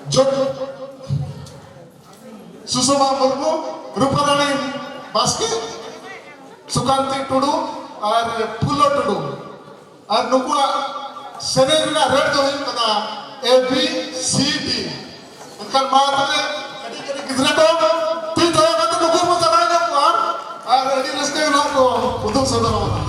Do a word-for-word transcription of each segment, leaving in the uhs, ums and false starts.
ᱡᱚᱜ-, ᱥᱩᱥᱚᱢᱟ ᱢᱩᱨᱢᱩ, ᱨᱩᱯᱟᱨᱟᱱᱤ ᱵᱟᱥᱠᱮ, ᱥᱩᱠᱟᱱᱛᱤ ᱴᱩᱰᱩ ᱟᱨ ᱯᱷᱩᱞᱚ ᱴᱩᱰᱩ᱾ ᱟᱨ ᱱᱩᱠᱩᱣᱟᱜ ᱥᱮᱨᱮᱧ ᱨᱮᱱᱟᱜ ᱨᱮᱴ ᱫᱚ ᱦᱩᱭᱩᱜ ᱠᱟᱱᱟ A B C D᱾ ᱮᱱᱠᱷᱟᱱ ᱢᱟ ᱛᱚᱵᱮ ᱠᱟᱹᱴᱤᱡ ᱠᱟᱹᱴᱤᱡ ᱜᱤᱫᱽᱨᱟᱹ ᱠᱚ ᱛᱤ ᱛᱷᱟᱭᱚ ᱠᱟᱛᱮ ᱱᱩᱠᱩ ᱵᱚᱱ ᱥᱮᱨᱮᱧ ᱧᱚᱜ ᱠᱚᱣᱟ ᱟᱨ ᱟᱹᱰᱤ ᱨᱟᱹᱥᱠᱟᱹ ᱜᱮ ᱱᱟᱦᱟᱜ ᱠᱚ ᱩᱫᱩᱜ ᱥᱚᱫᱚᱨ ᱟᱵᱚᱱᱟ᱾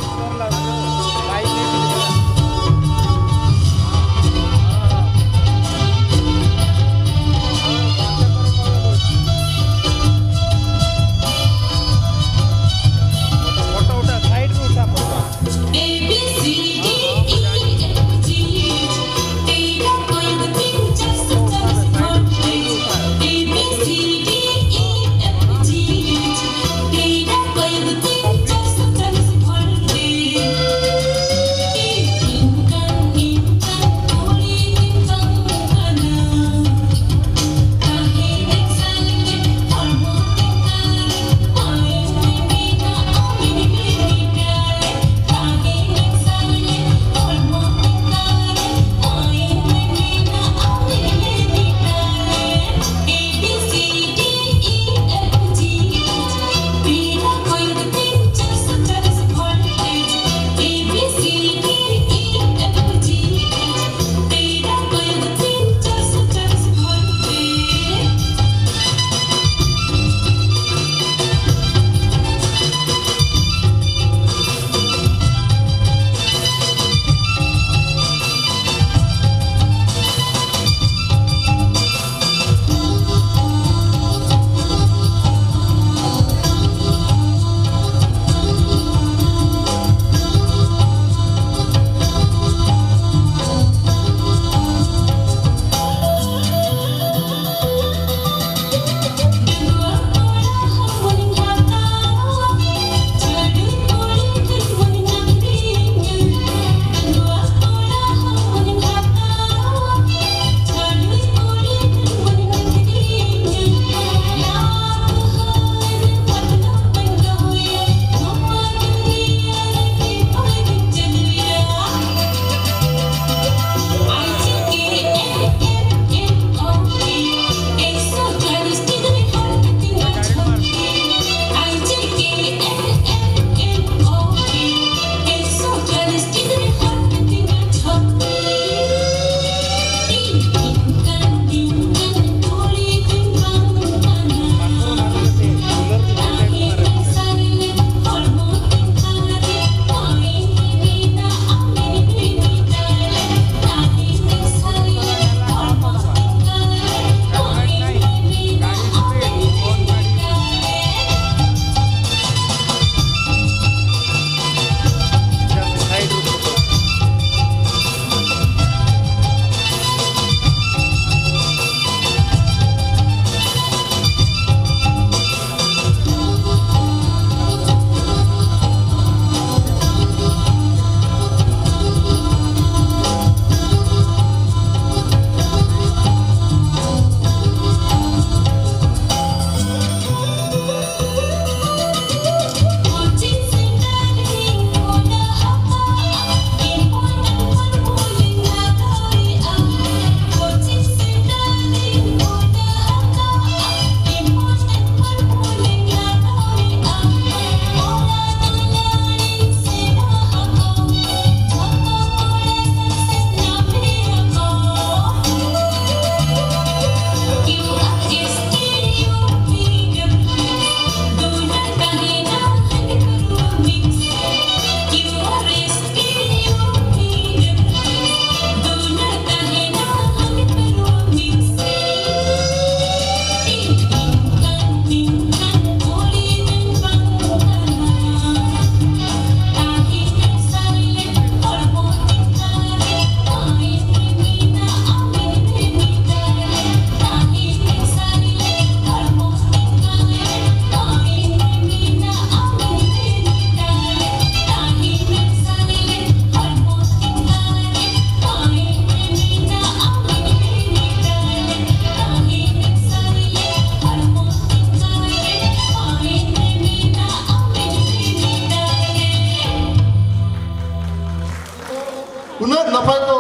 ᱩᱱᱟᱹᱜ ᱱᱟᱯᱟᱭ ᱠᱚ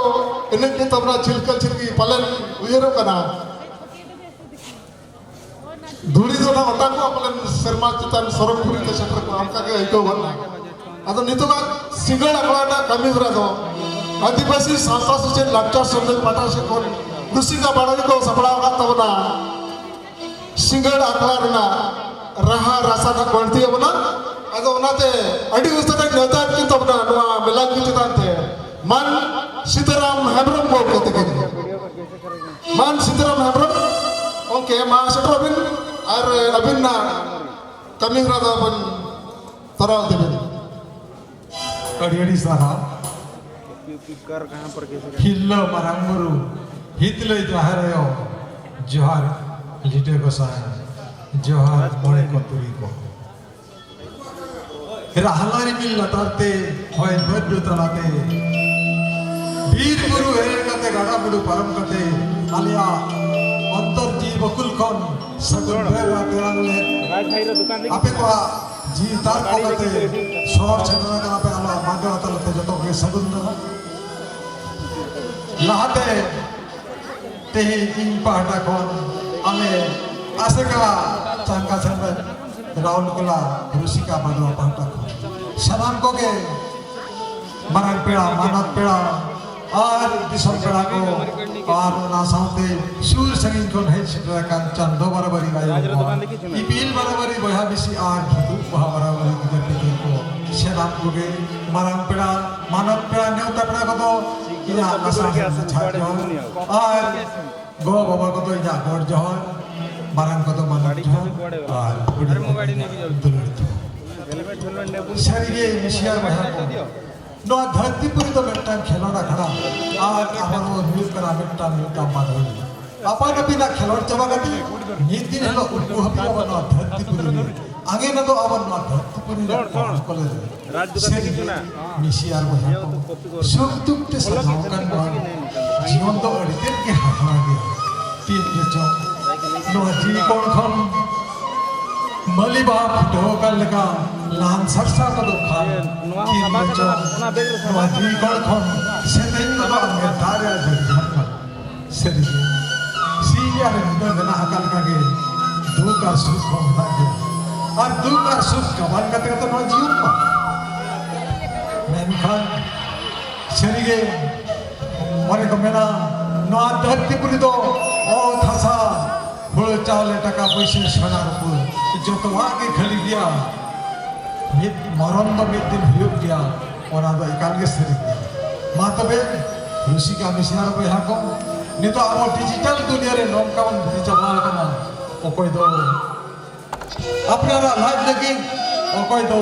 ᱮᱱᱮᱡ ᱠᱮᱫ ᱛᱟᱵᱚᱱᱟ, ᱪᱷᱤᱞᱠᱟᱹ ᱪᱷᱤᱞᱠᱤ ᱯᱟᱞᱮᱱ ᱩᱭᱦᱟᱹᱨᱚᱜ ᱠᱟᱱᱟ᱾ ᱫᱷᱩᱲᱤ ᱫᱚ ᱱᱟᱜ ᱚᱴᱟᱝᱚᱜᱼᱟ ᱯᱟᱞᱮᱱ ᱥᱮᱨᱢᱟ ᱪᱮᱛᱟᱱ ᱥᱚᱨᱚᱜᱽ ᱯᱩᱨᱤ ᱛᱮ ᱥᱮᱴᱮᱨ ᱠᱚᱜᱼᱟ, ᱚᱱᱠᱟ ᱜᱮ ᱟᱹᱭᱠᱟᱹᱣ ᱜᱚᱫ ᱮᱱᱟ᱾ ᱟᱫᱚ ᱱᱤᱛᱚᱜᱟᱜ ᱥᱤᱸᱜᱟᱹᱲ ᱟᱠᱷᱲᱟ ᱨᱮᱱᱟᱜ ᱠᱟᱹᱢᱤ ᱦᱚᱨᱟ ᱫᱚ ᱟᱹᱫᱤᱵᱟᱹᱥᱤ ᱥᱟᱶᱛᱟ ᱥᱮᱪᱮᱫ ᱞᱟᱠᱪᱟᱨ ᱥᱮᱢᱞᱮᱫ ᱯᱟᱦᱴᱟ ᱥᱮᱫ ᱠᱷᱚᱱ ᱨᱩᱥᱤᱠᱟ ᱵᱟᱲᱟᱭ ᱠᱚ ᱥᱟᱯᱲᱟᱣ ᱟᱠᱟᱫ ᱛᱟᱵᱚᱱᱟ᱾ ᱥᱤᱸᱜᱟᱹᱲ ᱟᱠᱷᱲᱟ ᱨᱮᱱᱟᱜ ᱨᱟᱦᱟ ᱨᱟᱥᱟ ᱱᱟᱜ ᱵᱟᱹᱲᱛᱤ ᱟᱵᱚᱱᱟ᱾ ᱟᱫᱚ ᱚᱱᱟᱛᱮ ᱟᱹᱰᱤ ᱩᱥᱟᱹᱨᱟ ᱱᱮᱣᱛᱟ ᱠᱤᱱ ᱛᱟᱵᱚᱱᱟ ᱱᱚᱣᱟ ᱢᱮᱞᱟ ᱠᱚ ᱪᱮᱛᱟᱱ ᱛᱮ ᱢᱟᱱ ᱥᱤᱛᱟᱨᱟᱢ ᱦᱮᱢᱵᱨᱚᱢ ᱜᱚᱢᱠᱮ ᱛᱟᱹᱠᱤᱱ᱾ ᱢᱟᱱ ᱥᱤᱛᱟᱨᱟᱢ ᱦᱮᱢᱵᱨᱚᱢ ᱜᱚᱢᱠᱮ, ᱢᱟ ᱥᱮᱴᱮᱨᱚᱜ ᱵᱤᱱ ᱟᱨ ᱟᱹᱵᱤᱱᱟᱜ ᱠᱟᱹᱢᱤ ᱦᱚᱨᱟ ᱫᱚ ᱵᱚᱱ ᱛᱚᱨᱟᱣ ᱤᱫᱤ ᱵᱤᱱ᱾ ᱟᱹᱰᱤ ᱟᱹᱰᱤ ᱥᱟᱨᱦᱟᱣ᱾ ᱦᱤᱨᱞᱟᱹ ᱢᱟᱨᱟᱝ ᱵᱩᱨᱩ, ᱦᱤᱛᱞᱟᱹᱭ ᱡᱟᱦᱮᱨ ᱟᱭᱳ, ᱡᱚᱦᱟᱨ ᱞᱤᱴᱟᱹ ᱜᱚᱸᱥᱟᱭ, ᱡᱚᱦᱟᱨ ᱢᱚᱬᱮ ᱠᱚ ᱛᱩᱨᱩᱭ ᱠᱚ᱾ ᱨᱟᱦᱞᱟ ᱨᱤᱢᱤᱞ ᱞᱟᱛᱟᱨ ᱛᱮ, ᱦᱚᱭ ᱵᱟᱹᱨᱰᱩ ᱛᱟᱞᱟᱛᱮ, ᱵᱤᱨ ᱵᱩᱨᱩ ᱮᱨᱮᱲ ᱠᱟᱛᱮ, ᱜᱟᱰᱟ ᱢᱩᱰᱩ ᱯᱟᱨᱚᱢ ᱠᱟᱛᱮ, ᱟᱞᱮᱭᱟᱜ ᱚᱱᱛᱚᱨ ᱡᱤᱣᱤ ᱵᱟᱹᱠᱩᱞ ᱠᱷᱚᱱ ᱥᱟᱹᱜᱩᱱ ᱵᱮᱲᱟ ᱛᱮᱞᱟᱝ ᱞᱮ ᱟᱯᱮ ᱠᱚᱣᱟᱜ ᱡᱤᱣᱤ ᱛᱟᱨ ᱠᱚ ᱠᱟᱛᱮ ᱥᱚᱦᱚᱨ ᱥᱮᱴᱮᱨ ᱟᱠᱟᱱᱟ ᱯᱮ, ᱟᱞᱮᱭᱟᱜ ᱢᱟᱰᱣᱟ ᱛᱟᱞᱟᱛᱮ ᱡᱚᱛᱚ ᱜᱮ ᱥᱟᱹᱜᱩᱱ ᱫᱟᱨᱟᱢ᱾ ᱞᱟᱦᱟᱛᱮ ᱛᱮᱦᱮᱧ ᱤᱧ ᱯᱟᱦᱴᱟ ᱠᱷᱚᱱ ᱟᱞᱮ ᱟᱥᱮᱠᱟ ᱪᱟᱝᱜᱟ ᱥᱮᱢᱞᱮᱫ ᱨᱟᱣᱩᱞᱠᱮᱞᱟ ᱨᱩᱥᱤᱠᱟ ᱢᱟᱰᱣᱟ ᱯᱟᱦᱴᱟ ᱠᱷᱚᱱ ᱥᱟᱱᱟᱢ ᱠᱚᱜᱮ ᱢᱟᱨᱟᱝ ᱯᱮᱲᱟ, ᱢᱟᱱᱚᱛ ᱯᱮᱲᱟ ᱟᱨ ᱫᱤᱥᱚᱢ ᱯᱮᱲᱟ ᱠᱚ ᱟᱨ ᱚᱱᱟ ᱥᱟᱶᱛᱮ ᱥᱩᱨ ᱥᱟᱺᱜᱤᱧ ᱠᱷᱚᱱ ᱦᱮᱡ ᱥᱮᱴᱮᱨ ᱟᱠᱟᱱ ᱪᱟᱸᱫᱚ ᱵᱟᱨᱟᱵᱟᱨᱤ ᱟᱭᱳ ᱵᱟᱵᱟ, ᱤᱯᱤᱞ ᱵᱟᱨᱟᱵᱟᱨᱤ ᱵᱚᱭᱦᱟ ᱢᱤᱥᱤ ᱟᱨ ᱵᱷᱩᱛᱩ ᱵᱟᱦᱟ ᱵᱟᱨᱟᱵᱟᱨᱤ ᱜᱤᱫᱟᱹᱨ ᱯᱤᱫᱟᱹᱨ ᱠᱚ ᱥᱟᱱᱟᱢ ᱠᱚᱜᱮ ᱢᱟᱨᱟᱝ ᱯᱮᱲᱟ, ᱢᱟᱱᱚᱛ ᱯᱮᱲᱟ, ᱱᱮᱣᱛᱟ ᱯᱮᱲᱟ ᱠᱚᱫᱚ ᱤᱧᱟᱹᱜ ᱞᱟᱥᱟᱲ ᱦᱮᱸ ᱡᱚᱦᱟᱨ ᱟᱨ ᱜᱚ ᱵᱟᱵᱟ ᱠᱚᱫᱚ ᱤᱧᱟᱹᱜ ᱜᱚᱰ ᱡᱚᱦᱟᱨ, ᱢᱟᱨᱟᱝ ᱠᱚᱫᱚ ᱢᱟᱱᱚᱛ ᱡᱚᱦᱟᱨ ᱟᱨ ᱦᱩᱰᱤᱧ ᱠᱚᱫᱚ ᱤᱧᱟᱹᱜ ᱫᱩᱞᱟᱹᱲ ᱡᱚᱦᱟᱨ᱾ ᱥᱟᱹᱨᱤᱜᱮ ᱢᱤᱥᱤᱭᱟᱨ ᱵᱚᱭᱦᱟ ᱠᱚ, ᱱᱚᱣᱟ ᱫᱷᱟᱹᱨᱛᱤ ᱯᱩᱨᱤ ᱫᱚ ᱢᱤᱫᱴᱟᱝ ᱠᱷᱮᱞᱳᱰ ᱟᱠᱷᱲᱟ ᱟᱨ ᱟᱵᱚ ᱱᱚᱣᱟ ᱦᱩᱭᱩᱜ ᱠᱟᱱᱟ ᱢᱤᱫᱴᱟᱝ ᱢᱤᱫᱴᱟᱝ ᱢᱟᱫᱷᱩᱨᱤ᱾ ᱟᱯᱟᱱ ᱟᱹᱯᱤᱱᱟᱜ ᱠᱷᱮᱞᱳᱰ ᱪᱟᱵᱟ ᱠᱟᱛᱮ ᱢᱤᱫ ᱫᱤᱱ ᱦᱤᱞᱳᱜ ᱩᱱᱠᱩ ᱦᱟᱹᱵᱤᱡ ᱟᱵᱚ ᱱᱚᱣᱟ ᱫᱷᱟᱹᱨᱛᱤ ᱯᱩᱨᱤ ᱨᱮ ᱟᱜᱮ ᱱᱚᱣᱟ ᱫᱚ ᱟᱵᱚ ᱱᱚᱣᱟ ᱫᱷᱟᱹᱨᱛᱤ ᱯᱩᱨᱤ ᱨᱮ ᱠᱚᱞᱮᱡᱽ ᱨᱮ ᱥᱟᱹᱨᱤ ᱜᱮ ᱢᱤᱥᱤᱭᱟᱨ ᱵᱚᱭᱦᱟ ᱠᱚ ᱥᱩᱠ ᱫᱩᱠ ᱛᱮ ᱥᱟᱡᱟᱣ ᱟᱠᱟᱱ ᱱᱚᱣᱟ ᱡᱤᱭᱚᱱ ᱫᱚ ᱟᱹᱰᱤ ᱛᱮᱫ ᱜᱮ ᱦᱟᱦᱟᱲᱟ ᱜᱮᱭᱟ᱾ ᱛᱤᱱ ᱨᱮᱪᱚ ᱱᱚᱣᱟ ᱡᱤᱣᱤ ᱠᱚᱬ ᱠᱷᱚᱱ ᱢᱟᱹᱞᱤ ᱵᱟᱦᱟ ᱯᱷᱩᱴᱟᱹᱣ ᱟᱠᱟᱱ ᱞᱮᱠᱟ ᱞᱟᱦᱟᱱ ᱥᱟᱨᱥᱟ ᱠᱚᱫᱚ ᱠᱷᱟᱱ ᱱᱚᱣᱟ ᱦᱚᱸ ᱪᱮᱫ ᱥᱟᱵᱟ ᱠᱚᱪᱚᱝ ᱠᱟᱱᱟ, ᱚᱱᱟ ᱵᱮᱜᱽ ᱨᱮ ᱥᱟᱵᱟ ᱱᱚᱣᱟ ᱠᱟᱱᱟ᱾ ᱡᱤᱣᱤ ᱠᱚᱲ ᱠᱷᱚᱱ ᱥᱮᱛᱮᱧ ᱫᱚ ᱵᱟᱝ ᱢᱮ ᱫᱟᱨᱮ ᱟᱨ ᱡᱷᱟᱨᱱᱟ᱾ ᱥᱟᱹᱨᱤᱜᱮ ᱥᱤᱧ ᱟᱨ ᱧᱤᱫᱟᱹ ᱢᱮᱱᱟᱜ ᱟᱠᱟᱫ ᱞᱮᱠᱟᱜᱮ ᱫᱩᱠ ᱟᱨ ᱥᱩᱠ ᱦᱚᱸ ᱢᱮᱱᱟᱜ ᱜᱮᱭᱟ᱾ ᱟᱨ ᱫᱩᱠ ᱟᱨ ᱥᱩᱠ ᱜᱟᱵᱟᱱ ᱠᱟᱛᱮ ᱜᱮᱛᱚ ᱱᱚᱣᱟ ᱡᱤᱭᱚᱱ ᱢᱟ᱾ ᱢᱮᱱᱠᱷᱟᱱ ᱥᱟᱹᱨᱤᱜᱮ ᱚᱱᱮ ᱠᱚ ᱢᱮᱱᱟ, ᱱᱚᱣᱟ ᱫᱷᱟᱹᱨᱛᱤ ᱯᱩᱨᱤ ᱫᱚ ᱚᱛ ᱦᱟᱥᱟ, ᱦᱩᱲᱩ ᱪᱟᱣᱞᱮ, ᱴᱟᱠᱟ ᱯᱩᱭᱥᱟᱹ, ᱥᱚᱱᱟ ᱨᱩᱯᱟᱹ ᱡᱚᱛᱚᱣᱟᱜ ᱜᱮ ᱠᱷᱟᱹᱞᱤ ᱜᱮᱭᱟ᱾ ᱢᱤᱫ ᱢᱚᱨᱚᱱ ᱫᱚ ᱢᱤᱫ ᱫᱤᱱ ᱦᱩᱭᱩᱜ ᱜᱮᱭᱟ, ᱚᱱᱟ ᱫᱚ ᱮᱠᱟᱞ ᱜᱮ ᱥᱟᱹᱨᱤ ᱜᱮᱭᱟ᱾ ᱢᱟ ᱛᱚᱵᱮ ᱨᱩᱥᱤᱠᱟ ᱢᱤᱥᱤᱱᱟᱨ ᱵᱚᱭᱦᱟ ᱠᱚ, ᱱᱤᱛᱚᱜ ᱟᱵᱚ ᱰᱤᱡᱤᱴᱟᱞ ᱫᱩᱱᱤᱭᱟᱹ ᱨᱮ ᱱᱚᱝᱠᱟ ᱵᱚᱱ ᱵᱤᱡᱤ ᱪᱟᱵᱟ ᱟᱠᱟᱱᱟ᱾ ᱚᱠᱚᱭ ᱫᱚ ᱟᱯᱱᱟᱨᱟᱜ ᱞᱟᱡ ᱞᱟᱹᱜᱤᱫ, ᱚᱠᱚᱭ ᱫᱚ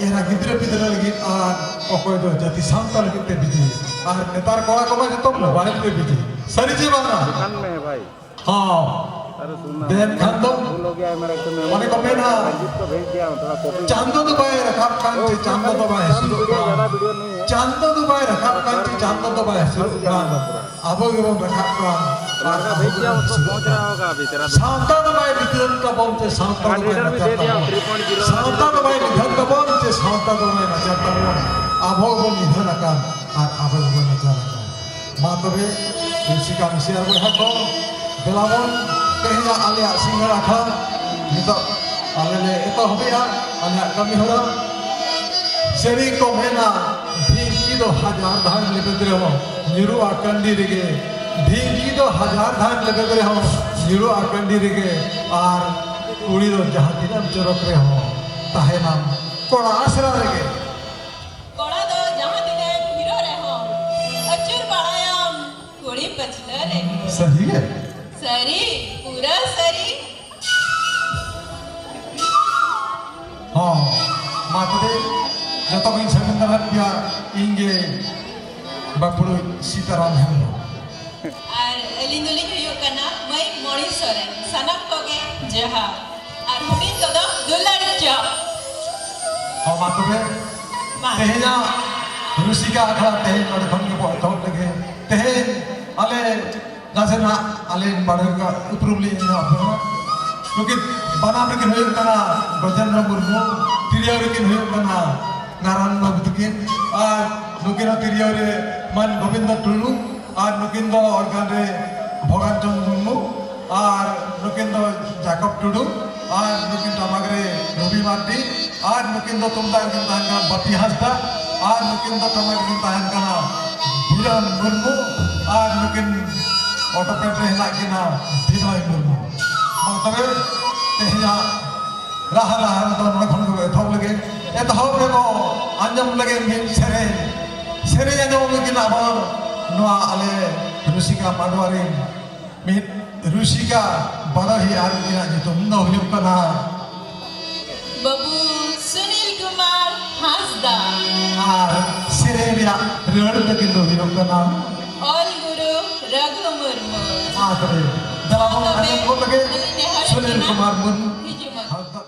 ᱮᱨᱟ ᱜᱤᱫᱽᱨᱟᱹ ᱯᱤᱫᱽᱨᱟᱹ ᱞᱟᱹᱜᱤᱫ, ᱟᱨ ᱚᱠᱚᱭ ᱫᱚ ᱡᱟᱹᱛᱤ ᱥᱟᱶᱛᱟ ᱞᱟᱹᱜᱤᱫ ᱛᱮ ᱵᱤᱡᱤ᱾ ᱟᱨ ᱱᱮᱛᱟᱨ ᱠᱚᱲᱟ ᱠᱚᱢᱟ ᱡᱚᱛᱚ ᱢᱳᱵᱟᱭᱤᱞ ᱨᱮ ᱵᱤᱡᱤ᱾ ᱥᱟᱹᱨᱤ ᱪᱮ ᱵᱟᱝᱟ? दुकान में है भाई। ᱦᱚᱸ᱾ अरे सुन ना। ᱫᱮᱱ ᱠᱷᱟᱱ ᱫᱚ ᱵᱷᱩᱞ हो गया है मेरा, एक तो मेमोरी ᱚᱱᱮ ᱠᱚ ᱢᱮᱱᱟ, रंजीत को भेज दिया हूँ, थोड़ा कॉपी। ᱪᱟᱸᱫᱚ ᱫᱚ ᱵᱟᱭ ᱨᱟᱠᱟᱵ ᱠᱟᱱ ᱪᱮ ᱪᱟᱸᱫᱚ ᱫᱚ ᱵᱟᱭ ᱦᱟᱹᱥᱩᱨᱚᱜ ᱠᱟᱱ᱾ ᱪᱟᱸᱫᱚ ᱫᱚ ᱵᱟᱭ ᱨᱟᱠᱟᱵ ᱠᱟᱱ ᱪᱮ ᱪᱟᱸᱫᱚ ᱫᱚ ᱵᱟᱭ ᱦᱟᱹᱥᱩᱨᱚᱜ ᱠᱟᱱ᱾ ᱟᱵᱚ ᱜᱮᱵᱚᱱ ᱨᱟᱠᱟᱵ ᱠᱟᱱ ᱟᱨ ᱟᱵᱚ ᱜᱮᱵᱚᱱ ᱦᱟᱹᱥᱩᱨᱚᱜ ᱠᱟᱱ᱾ ᱥᱟᱶᱛᱟ ᱫᱚ ᱵᱟᱭ ᱱᱤᱫᱷᱟᱹᱱ ᱛᱟᱵᱚᱱ ᱪᱮ ᱥᱟᱶᱛᱟ ᱫᱚ ᱵᱟᱭ ᱱᱟᱪᱟᱨ ᱛᱟᱵᱚᱱ᱾ ᱥᱟᱶᱛᱟ ᱫᱚ ᱵᱟᱭ ᱱᱤᱫᱷᱟᱹᱱ ᱛᱟᱵᱚᱱ ᱪᱮ ᱥᱟᱶᱛᱟ ᱫᱚ ᱵᱟᱭ ᱱᱟᱪᱟᱨ ᱛᱟᱵᱚᱱ᱾ ᱟᱵᱚ ᱜᱮᱵᱚᱱ ᱱᱤᱫᱷᱟᱹᱱ ᱟᱠᱟᱱ ᱟᱨ ᱟᱵᱚ ᱜᱮᱵᱚᱱ ᱱᱟᱪᱟᱨ ᱟᱠᱟᱱ᱾ ᱢᱟ ᱛᱚᱵᱮ, ᱨᱩᱥᱤᱠᱟ ᱢᱤᱥᱤᱭᱟᱨ ᱵᱚᱭᱦᱟ ᱠᱚ, ᱫᱮᱞᱟ ᱵᱚᱱ ᱛᱮᱦᱮᱧᱟᱜ ᱟᱞᱮᱭᱟᱜ ᱥᱤᱸᱜᱟᱹᱲ ᱟᱠᱷᱲᱟ ᱱᱤᱛᱚᱜ ᱟᱞᱮ ᱞᱮ ᱮᱛᱚᱦᱚᱵᱮᱜᱼᱟ᱾ ᱟᱞᱮᱭᱟᱜ ᱠᱟᱹᱢᱤ ᱦᱚᱨᱟ ᱥᱮᱨᱮᱧ ᱠᱚ ᱢᱮᱱᱟ, ᱰᱷᱤᱝᱠᱤ ᱫᱚ ᱦᱟᱡᱟᱨ ᱫᱷᱟᱣ ᱞᱮᱵᱮᱫ ᱨᱮᱦᱚᱸ ᱧᱩᱨᱩᱜᱼᱟ ᱠᱟᱹᱱᱰᱤ ᱨᱮᱜᱮ᱾ ᱰᱷᱤᱝᱠᱤ ᱫᱚ ᱦᱟᱡᱟᱨ ᱫᱷᱟᱣ ᱞᱮᱵᱮᱫ ᱨᱮᱦᱚᱸ ᱧᱩᱨᱩᱜᱼᱟ ᱠᱟᱹᱱᱰᱤ ᱨᱮᱜᱮ᱾ ᱟᱨ ᱠᱩᱲᱤ ᱫᱚ ᱡᱟᱦᱟᱸ ᱛᱤᱱᱟᱹᱜ ᱮᱢ ᱪᱚᱨᱚᱠ ᱨᱮᱦᱚᱸ ᱛᱟᱦᱮᱱᱟᱢ ᱠᱚᱲᱟ ᱟᱥᱨᱟ ᱨᱮᱜᱮ᱾ ᱠᱚᱲᱟ ᱫᱚ ᱡᱟᱦᱟᱸ ᱛᱤᱱᱟᱹᱜ ᱮᱢ ᱦᱤᱨᱳ ᱨᱮᱦᱚᱸ, ᱟᱹᱪᱩᱨ ᱵᱟᱲᱟᱭᱟᱢ ᱠᱩᱲᱤ ᱯᱟᱹᱪᱷᱞᱟᱹ ᱨᱮᱜᱮ᱾ ᱥᱟᱹᱨᱤ ᱜᱮ? ᱥᱟᱹᱨᱤ, ᱯᱩᱨᱟᱹ ᱥᱟᱹᱨᱤ᱾ ᱦᱚᱸ, ᱢᱟ ᱛᱚᱵᱮ ᱡᱚᱛᱚ ᱜᱤᱧ ᱥᱟᱹᱜᱩᱱ ᱫᱟᱨᱟᱢ ᱯᱮᱭᱟ, ᱤᱧ ᱜᱮ ᱵᱟᱹᱯᱲᱩᱡ ᱥᱤᱛᱟᱨᱟᱢ ᱦᱮᱢᱵᱨᱚᱢ᱾ ᱟᱨ ᱟᱹᱞᱤᱧ ᱫᱚᱞᱤᱧ ᱦᱩᱭᱩᱜ ᱠᱟᱱᱟ ᱢᱟᱹᱭ ᱢᱚᱬᱤ ᱥᱚᱨᱮᱱ, ᱥᱟᱱᱟᱢ ᱠᱚᱜᱮ ᱡᱚᱦᱟᱨ᱾ ᱟᱨ ᱦᱩᱰᱤᱧ ᱠᱚᱫᱚ ᱫᱩᱞᱟᱹᱲ ᱪᱚ᱾ ᱦᱚᱸ, ᱢᱟ ᱛᱚᱵᱮ, ᱢᱟ᱾ ᱛᱮᱦᱮᱧᱟᱜ ᱨᱩᱥᱤᱠᱟ ᱟᱠᱷᱲᱟ ᱛᱮᱦᱮᱧ ᱱᱚᱰᱮ ᱠᱷᱚᱱ ᱜᱮᱵᱚ ᱮᱛᱚᱦᱚᱵ ᱞᱮᱜᱮ᱾ ᱛᱮᱦᱮᱧ ᱟᱞᱮ ᱱᱟᱥᱮᱱᱟᱜ ᱟᱞᱮ ᱵᱟᱰᱟᱭ ᱠᱟᱜ ᱩᱯᱨᱩᱢ ᱞᱤᱧ ᱮᱢᱟ ᱯᱮ ᱠᱟᱱᱟ᱾ ᱱᱩᱠᱤᱱ ᱵᱟᱱᱟᱢ ᱨᱮᱠᱤᱱ ᱦᱩᱭᱩᱜ ᱠᱟᱱᱟ ᱜᱚᱡᱮᱱᱫᱨᱚ ᱢᱩᱨᱢᱩ ᱛᱤᱨᱭᱳ ᱨᱮᱠᱤᱱ ᱦᱩᱭᱩᱜ ᱠᱟᱱᱟ ᱱᱟᱨᱟᱭᱚᱱ ᱵᱟᱹᱵᱩ ᱛᱟᱹᱠᱤᱱ, ᱟᱨ ᱱᱩᱠᱤᱱ ᱦᱚᱸ ᱛᱤᱨᱭᱳ ᱨᱮ ᱢᱟᱱ ᱜᱳᱵᱤᱱᱫᱚ ᱴᱩᱰᱩ, ᱟᱨ ᱱᱩᱠᱤᱱ ᱫᱚ ᱚᱨᱜᱟᱱ ᱨᱮ ᱵᱷᱚᱜᱟᱱ ᱪᱚᱸᱫᱽ ᱢᱩᱨᱢᱩ, ᱟᱨ ᱱᱩᱠᱤᱱ ᱫᱚ ᱡᱟᱠᱚᱵ ᱴᱩᱰᱩ, ᱟᱨ ᱱᱩᱠᱤᱱ ᱴᱟᱢᱟᱠ ᱨᱮ ᱨᱚᱵᱤ ᱢᱟᱨᱰᱤ, ᱟᱨ ᱱᱩᱠᱤᱱ ᱫᱚ ᱛᱩᱢᱫᱟᱜ ᱨᱮᱠᱤᱱ ᱛᱟᱦᱮᱱ ᱠᱟᱱᱟ ᱵᱟᱯᱤ ᱦᱟᱸᱥᱫᱟ, ᱟᱨ ᱱᱩᱠᱤᱱ ᱫᱚ ᱴᱟᱢᱟᱠ ᱨᱮᱠᱤᱱ ᱛᱟᱦᱮᱱ ᱠᱟᱱᱟ ᱵᱤᱨᱟᱱ ᱢᱩᱨᱢᱩ, ᱟᱨ ᱱᱩᱠᱤᱱ ᱚᱴᱳᱯᱮᱰ ᱨᱮ ᱦᱮᱱᱟᱜ ᱠᱤᱱᱟ ᱵᱤᱱᱚᱭ ᱢᱩᱨᱢᱩ᱾ ᱢᱟ ᱛᱚᱵᱮ ᱛᱮᱦᱮᱧᱟᱜ ᱨᱟᱦᱟ ᱨᱟᱦᱟ ᱫᱚ ᱱᱚᱰᱮ ᱠᱷᱚᱱ ᱜᱮ ᱮᱛᱚᱦᱚᱵ ᱞᱮᱜᱮ᱾ ᱮᱛᱚᱦᱚᱵ ᱨᱮᱵᱚ ᱟᱸᱡᱚᱢ ᱞᱮᱜᱮ ᱢᱤᱫ ᱥᱮᱨᱮᱧ᱾ ᱥᱮᱨᱮᱧ ᱟᱸᱡᱚᱢ ᱞᱟᱹᱜᱤᱫ ᱟᱵᱚ ᱱᱚᱣᱟ ᱟᱞᱮ ᱨᱩᱥᱤᱠᱟ ᱢᱟᱰᱣᱟ ᱨᱮᱱ ᱢᱤᱫ ᱨᱩᱥᱤᱠᱟ ᱵᱟᱰᱟᱭ ᱟᱨ ᱩᱱᱠᱤᱱᱟᱜ ᱧᱩᱛᱩᱢ ᱫᱚ ᱦᱩᱭᱩᱜ ᱠᱟᱱᱟ ᱵᱟᱹᱵᱩ ᱥᱩᱱᱤᱞ ᱠᱩᱢᱟᱨ ᱦᱟᱸᱥᱫᱟ᱾ ᱟᱨ ᱥᱮᱨᱮᱧ ᱨᱮᱭᱟᱜ ᱨᱟᱹᱲ ᱛᱟᱹᱠᱤᱱ ᱫᱚ ᱦᱩᱭᱩᱜ ᱠᱟᱱᱟ ᱚᱞ ᱜᱩᱨᱩ ᱨᱟᱹᱜᱷᱩ ᱢᱩᱨᱢᱩ᱾ ᱢᱟ ᱛᱚᱵᱮ ᱫᱮᱞᱟ ᱵᱚᱱ ᱟᱸᱡᱚᱢ ᱜᱚᱫ ᱞᱮᱜᱮ ᱥᱩᱱᱤᱞ ᱠᱩᱢᱟᱨ ᱢᱩᱨᱢᱩ ᱦᱤᱡᱩᱜ ᱢᱟ᱾ ᱦᱟᱸᱥᱫᱟ᱾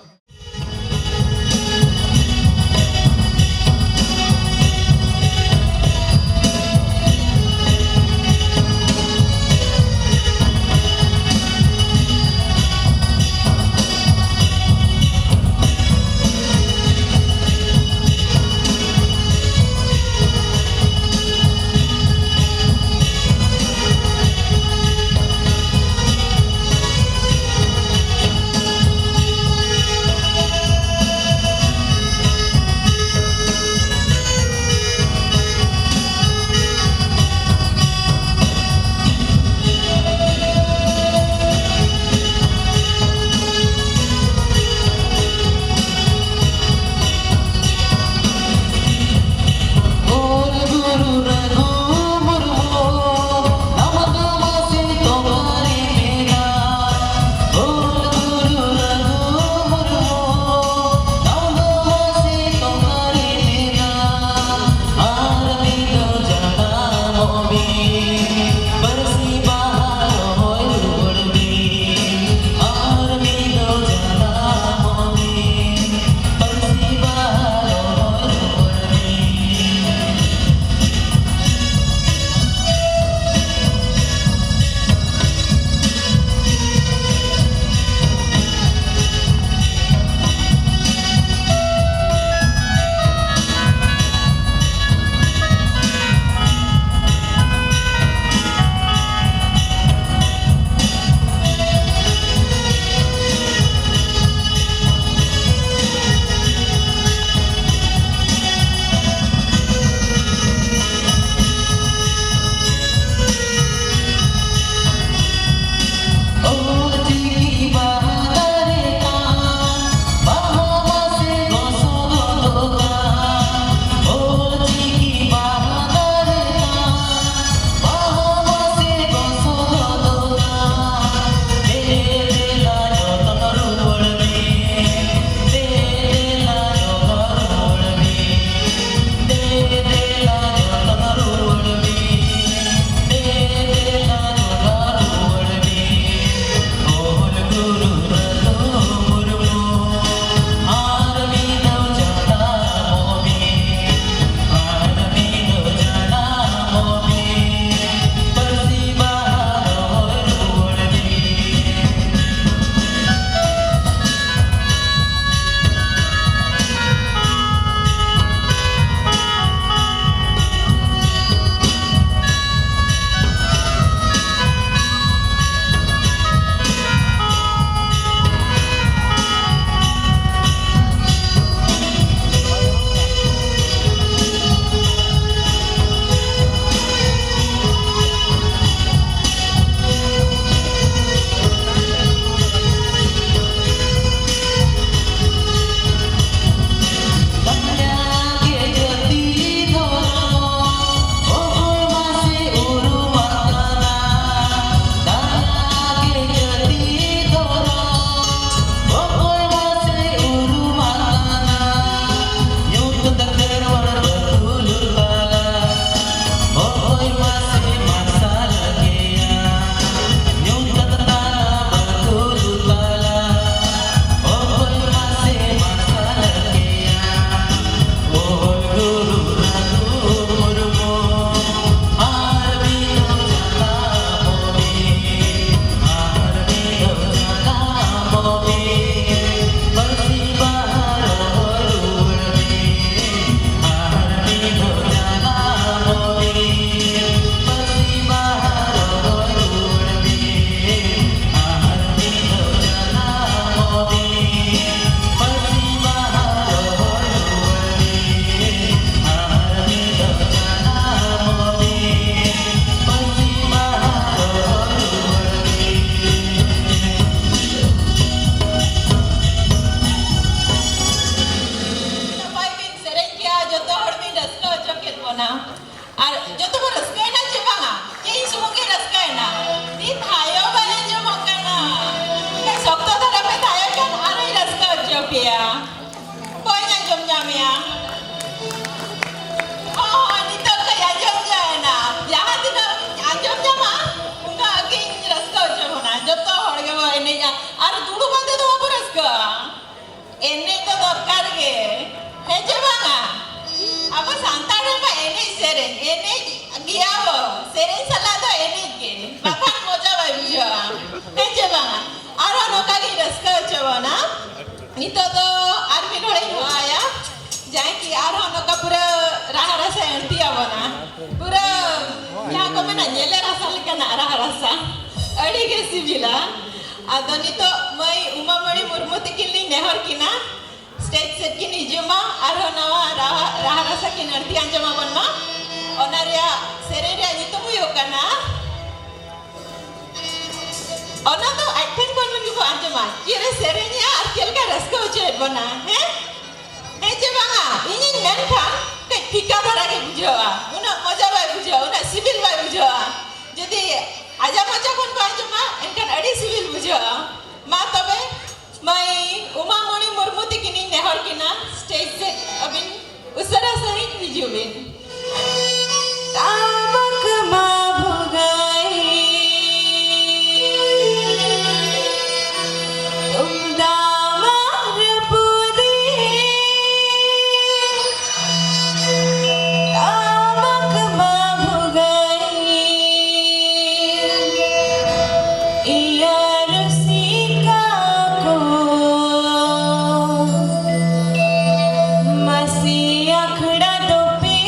ᱟᱨ ᱡᱚᱛᱚ ᱠᱚ ᱨᱟᱹᱥᱠᱟᱹᱭᱮᱱᱟ ᱪᱮ ᱵᱟᱝᱟ? ᱪᱮ ᱤᱧ ᱥᱩᱢᱩᱝ ᱜᱤᱧ ᱨᱟᱹᱥᱠᱟᱹᱭᱮᱱᱟ? ᱱᱤᱛ ᱦᱟᱭᱚ ᱵᱟᱭ ᱟᱸᱡᱚᱢᱚᱜ ᱠᱟᱱᱟ᱾ ᱥᱚᱠᱛᱚ ᱫᱷᱟᱨᱟ ᱯᱮ ᱛᱟᱦᱮᱸ ᱠᱷᱟᱱ ᱟᱨᱚᱧ ᱨᱟᱹᱥᱠᱟᱹ ᱦᱚᱪᱚ ᱯᱮᱭᱟ᱾ ᱵᱟᱹᱧ ᱟᱸᱡᱚᱢ ᱧᱟᱢᱮᱭᱟ᱾ ᱦᱚᱸ, ᱦᱚᱸ, ᱱᱤᱛᱚᱜ ᱠᱟᱹᱡ ᱟᱸᱡᱚᱢ ᱧᱟᱢᱮᱱᱟ᱾ ᱡᱟᱦᱟᱸ ᱛᱤᱱᱟᱹᱜ ᱟᱸᱡᱚᱢ ᱧᱟᱢᱟ, ᱩᱱᱟᱹᱜ ᱜᱤᱧ ᱨᱟᱹᱥᱠᱟᱹ ᱦᱚᱪᱚ ᱵᱚᱱᱟ᱾ ᱡᱚᱛᱚ ᱦᱚᱲ ᱜᱮᱵᱚ ᱮᱱᱮᱡᱼᱟ᱾ ᱟᱨ ᱫᱩᱲᱩᱵ ᱠᱟᱛᱮ ᱫᱚ ᱵᱟᱵᱚ ᱨᱟᱹᱥᱠᱟᱹᱜᱼᱟ᱾ ᱮᱱᱮᱡ ᱫᱚ ᱫᱚᱨᱠᱟᱨ ᱜᱮ, ᱦᱮᱸ ᱪᱮ ᱵᱟᱝᱟ? ᱟᱵᱚ ᱥᱟᱱᱛᱟᱲ ᱨᱮᱢᱟ ᱮᱱᱮᱡ ᱥᱮᱨᱮᱧ, ᱮᱱᱮᱡ ᱜᱮᱭᱟ ᱵᱚ, ᱥᱮᱨᱮᱧ ᱥᱟᱞᱟᱜ ᱫᱚ ᱮᱱᱮᱡ ᱜᱮ, ᱵᱟᱠᱷᱟᱱ ᱢᱚᱡᱟ ᱵᱟᱭ ᱵᱩᱡᱷᱟᱹᱜᱼᱟ, ᱦᱮᱸ ᱪᱮ ᱵᱟᱝᱟ? ᱟᱨᱦᱚᱸ ᱱᱚᱝᱠᱟ ᱜᱤᱧ ᱨᱟᱹᱥᱠᱟᱹ ᱦᱚᱪᱚ ᱵᱚᱱᱟ᱾ ᱱᱤᱛᱚᱜ ᱫᱚ ᱟᱨ ᱢᱤᱫ ᱦᱚᱲᱤᱧ ᱦᱚᱦᱚᱣᱟᱭᱟ, ᱡᱟᱦᱟᱸᱭ ᱠᱤ ᱟᱨᱦᱚᱸ ᱱᱚᱝᱠᱟ ᱯᱩᱨᱟᱹ ᱨᱟᱦᱟ ᱨᱟᱥᱟᱭ ᱟᱹᱬᱛᱤ ᱟᱵᱚᱱᱟ, ᱯᱩᱨᱟᱹ ᱡᱟᱦᱟᱸ ᱠᱚ ᱢᱮᱱᱟ ᱧᱮᱞᱮ ᱨᱟᱥᱟ ᱞᱮᱠᱟᱱᱟᱜ ᱨᱟᱦᱟ ᱨᱟᱥᱟ, ᱟᱹᱰᱤ ᱜᱮ ᱥᱤᱵᱤᱞᱟ᱾ ᱟᱫᱚ ᱱᱤᱛᱚᱜ ᱢᱟᱹᱭ ᱩᱢᱟᱢᱚᱬᱤ ᱢᱩᱨᱢᱩ ᱛᱤᱠᱤᱱ ᱞᱤᱧ ᱱᱮᱦᱚᱨ ᱠᱤᱱᱟ, ᱥᱴᱮᱡᱽ ᱥᱮᱫ ᱠᱤᱱ ᱦᱤᱡᱩᱜ ᱢᱟ, ᱟᱨᱦᱚᱸ ᱱᱟᱣᱟ ᱨᱟᱦᱟ, ᱨᱟᱦᱟ ᱨᱟᱥᱟ ᱠᱤᱱ ᱟᱹᱬᱛᱤ ᱟᱸᱡᱚᱢ ᱟᱵᱚᱱ ᱢᱟ᱾ ᱚᱱᱟ ᱨᱮᱭᱟᱜ ᱥᱮᱨᱮᱧ ᱨᱮᱭᱟᱜ ᱧᱩᱛᱩᱢ ᱦᱩᱭᱩᱜ ᱠᱟᱱᱟ, ᱚᱱᱟ ᱫᱚ ᱟᱡ ᱴᱷᱮᱱ ᱠᱷᱚᱱ ᱜᱮᱵᱚ ᱟᱸᱡᱚᱢᱟ, ᱪᱮᱫ ᱮ ᱥᱮᱨᱮᱧᱟ ᱟᱨ ᱪᱮᱫ ᱞᱮᱠᱟ ᱨᱟᱹᱥᱠᱟᱹ ᱦᱚᱪᱚᱭᱮᱫ ᱵᱚᱱᱟ, ᱦᱮᱸ? ᱦᱮᱸ ᱪᱮ ᱵᱟᱝᱟ? ᱤᱧᱤᱧ ᱢᱮᱱᱠᱷᱟᱱ ᱠᱟᱹᱡ ᱯᱷᱤᱠᱟ ᱫᱷᱟᱨᱟ ᱜᱮ ᱵᱩᱡᱷᱟᱹᱜᱼᱟ, ᱩᱱᱟᱹᱜ ᱢᱚᱡᱟ ᱵᱟᱭ ᱵᱩᱡᱷᱟᱹᱜᱼᱟ, ᱩᱱᱟᱹᱜ ᱥᱤᱵᱤᱞ ᱵᱟᱭ ᱵᱩᱡᱷᱟᱹᱜᱼᱟ᱾ ᱡᱩᱫᱤ ᱟᱡᱟᱜ ᱢᱚᱪᱟ ᱠᱷᱚᱱ ᱠᱚ ᱟᱸᱡᱚᱢᱟ, ᱮᱱᱠᱷᱟᱱ ᱟᱹᱰᱤ ᱥᱤᱵᱤᱞ ᱵᱩᱡᱷᱟᱹᱜᱼᱟ᱾ ᱢᱟ ᱛᱚᱵᱮ, ᱢᱟᱹᱭ ᱩᱢᱟᱢᱚᱬᱤ ᱢᱩᱨᱢᱩ ᱛᱤᱠᱤᱱᱤᱧ ᱱᱮᱦᱚᱨ ᱠᱤᱱᱟ, ᱥᱴᱮᱡᱽ ᱥᱮᱫ ᱟᱹᱵᱤᱱ ᱩᱥᱟᱹᱨᱟ ᱥᱟᱺᱦᱤᱡ ᱦᱤᱡᱩᱜ ᱵᱤᱱ᱾ ᱴᱟᱢᱟᱠ ᱢᱟ ᱵᱷᱩᱜᱟᱹᱭ, ᱛᱩᱢᱫᱟᱜ ᱢᱟ ᱨᱟᱹᱯᱩᱫᱤ, ᱴᱟᱢᱟᱠ ᱢᱟ ᱵᱷᱩᱜᱟᱹᱭ, ᱤᱭᱟᱹ ᱨᱩᱥᱤᱠᱟ ᱠᱚ, ᱢᱟᱹᱥᱤ ᱟᱠᱷᱲᱟ ᱫᱚᱯᱮ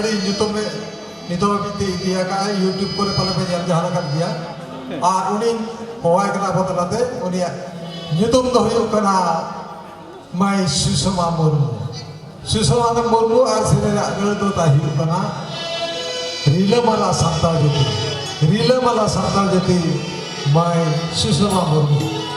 ᱧᱩᱛᱩᱢ ᱮ ᱱᱤᱛᱚᱜ ᱦᱟᱹᱵᱤᱡ ᱛᱮ ᱤᱫᱤ ᱟᱠᱟᱫᱼᱟ, YouTube ᱠᱚᱨᱮ ᱯᱟᱞᱮ ᱯᱮ ᱧᱮᱞ ᱡᱟᱦᱟᱸ ᱟᱠᱟᱫ ᱜᱮᱭᱟ᱾ ᱟᱨ ᱩᱱᱤ ᱦᱚᱦᱚᱣᱟᱭ ᱠᱟᱱᱟ ᱟᱵᱚ ᱛᱟᱞᱟᱛᱮ, ᱩᱱᱤᱭᱟᱜ ᱧᱩᱛᱩᱢ ᱫᱚ ᱦᱩᱭᱩᱜ ᱠᱟᱱᱟ ᱢᱟᱹᱭ ᱥᱩᱥᱚᱢᱟ ᱢᱩᱨᱢᱩ᱾ ᱥᱩᱥᱚᱢᱟ ᱢᱩᱨᱢᱩ ᱟᱨ ᱥᱮᱨᱮᱧ ᱨᱮᱭᱟᱜ ᱨᱟᱹᱲ ᱫᱚ ᱛᱟᱭ ᱦᱩᱭᱩᱜ ᱠᱟᱱᱟ ᱨᱤᱞᱟᱹᱢᱟᱞᱟ ᱥᱟᱱᱛᱟᱲ ᱡᱟᱹᱛᱤ᱾ ᱨᱤᱞᱟᱹᱢᱟᱞᱟ ᱥᱟᱱᱛᱟᱲ ᱡᱟᱹᱛᱤ ᱢᱟᱹᱭ ᱥᱩᱥᱚᱢᱟ ᱢᱩᱨᱢᱩ᱾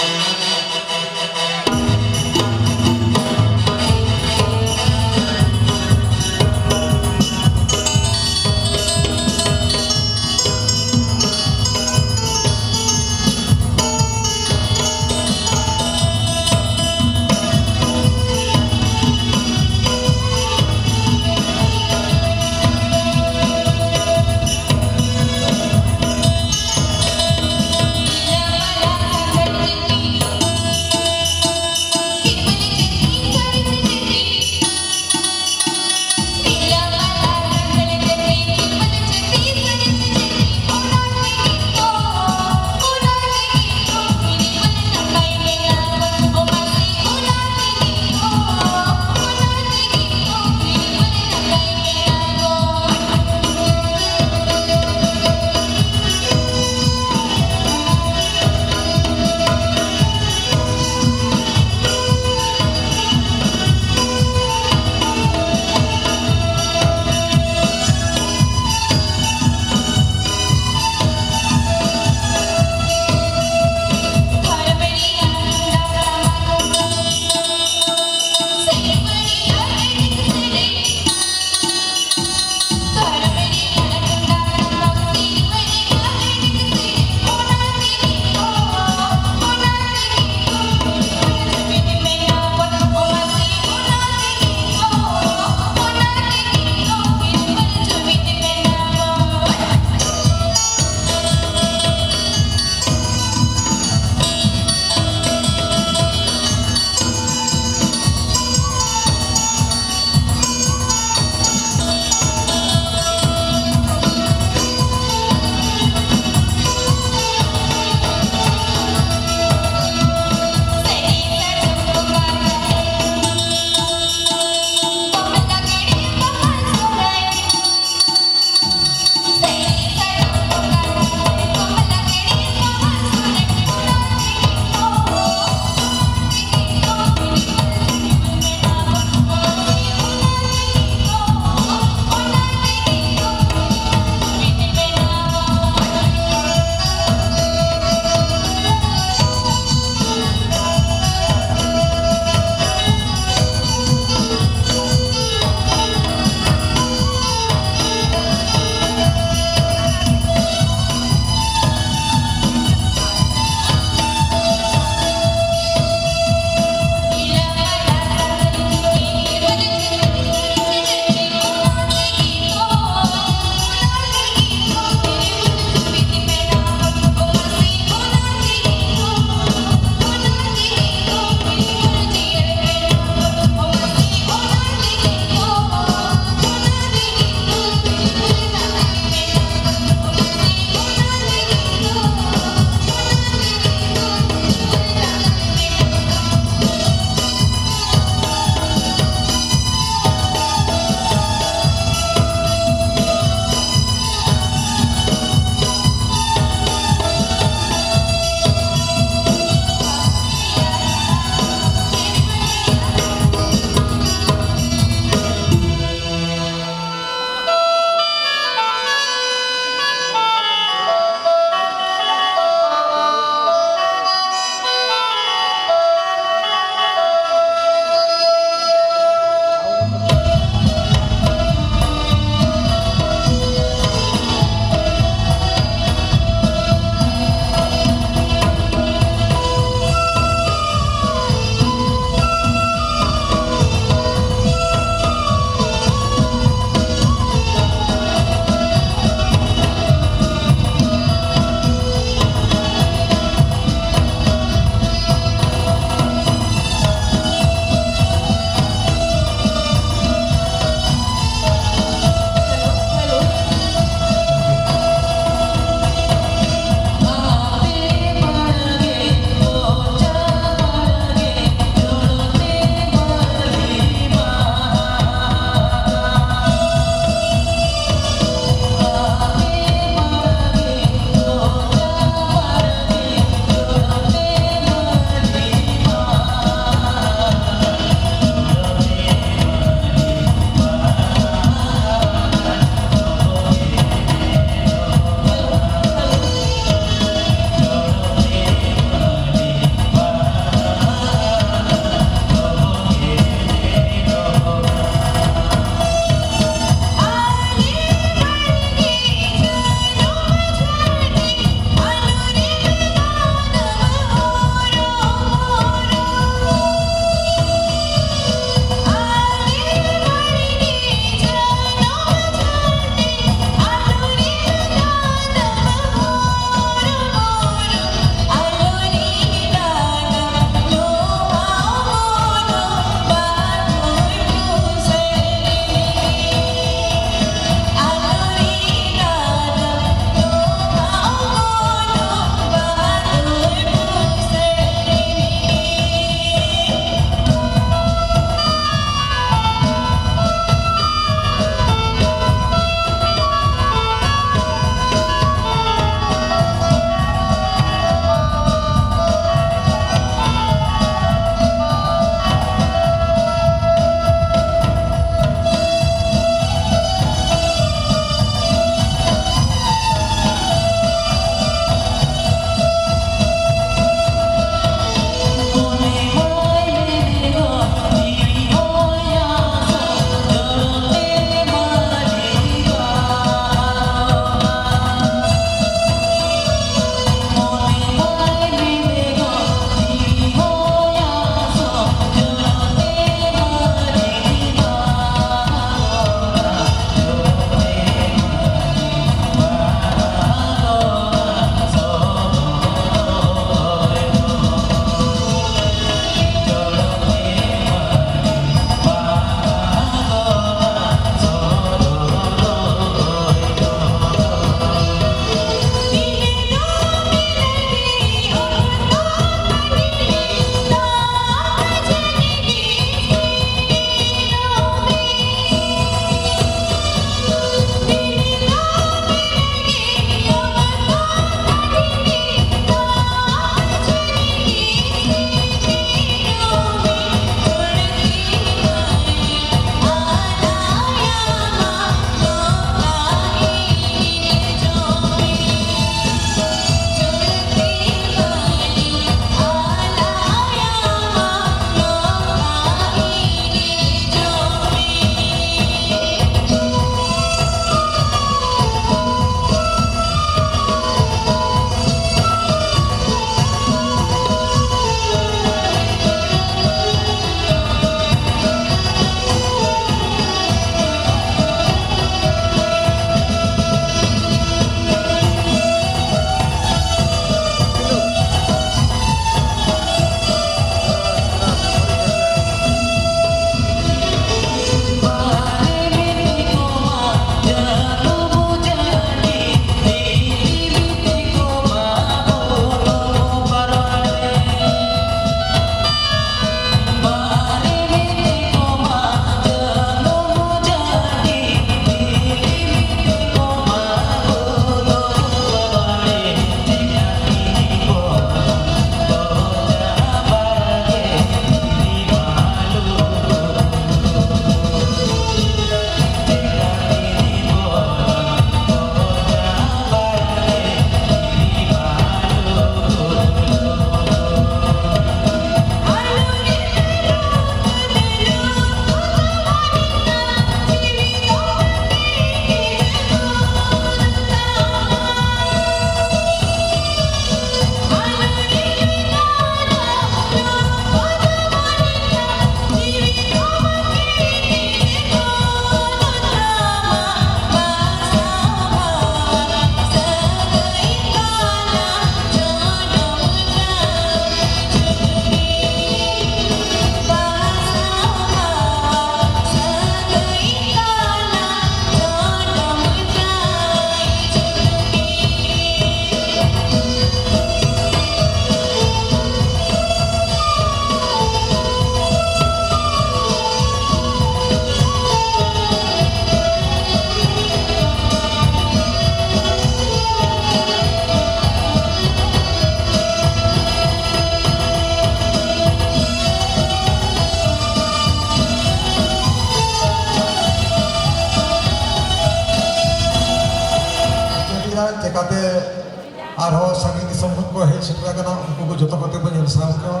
ᱩᱱᱠᱩ ᱠᱚ ᱦᱮᱡ ᱥᱮᱴᱮᱨ ᱟᱠᱟᱱᱟ, ᱩᱱᱠᱩ ᱠᱚ ᱡᱚᱛᱚ ᱠᱚᱛᱮ ᱵᱚᱱ ᱧᱮᱞ ᱥᱟᱢᱴᱟᱣ ᱠᱚᱣᱟ᱾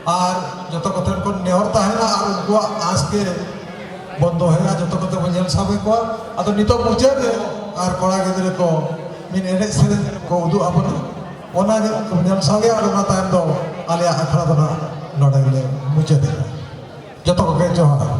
ᱟᱨ ᱡᱚᱛᱚ ᱠᱚᱛᱮ ᱠᱚ ᱱᱮᱦᱚᱨ ᱛᱟᱦᱮᱱᱟ ᱟᱨ ᱩᱱᱠᱩᱣᱟᱜ ᱟᱸᱥ ᱜᱮ ᱵᱚᱱ ᱫᱚᱦᱚᱭᱟ, ᱡᱚᱛᱚ ᱠᱚᱛᱮ ᱵᱚᱱ ᱧᱮᱞ ᱥᱟᱢᱴᱟᱣ ᱠᱚᱣᱟ᱾ ᱟᱫᱚ ᱱᱤᱛᱚᱜ ᱢᱩᱪᱟᱹᱫ ᱨᱮ ᱟᱨ ᱠᱚᱲᱟ ᱜᱤᱫᱽᱨᱟᱹ ᱠᱚ ᱢᱤᱫ ᱮᱱᱮᱡ ᱥᱮᱨᱮᱧ ᱠᱚ ᱩᱫᱩᱜ ᱟᱵᱚᱱᱟ, ᱚᱱᱟ ᱜᱮ ᱧᱮᱞ ᱥᱟᱢᱴᱟᱣ ᱜᱮ᱾ ᱟᱨ ᱚᱱᱟ ᱛᱟᱭᱚᱢ ᱫᱚ ᱟᱞᱮᱭᱟᱜ ᱟᱠᱷᱲᱟ ᱫᱚ ᱱᱟᱦᱟᱜ ᱱᱚᱰᱮ ᱜᱮᱞᱮ ᱢᱩᱪᱟᱹᱫᱮᱜᱼᱟ᱾ ᱡᱚᱛᱚ ᱠᱚᱜᱮ ᱡᱚᱦᱟᱨ᱾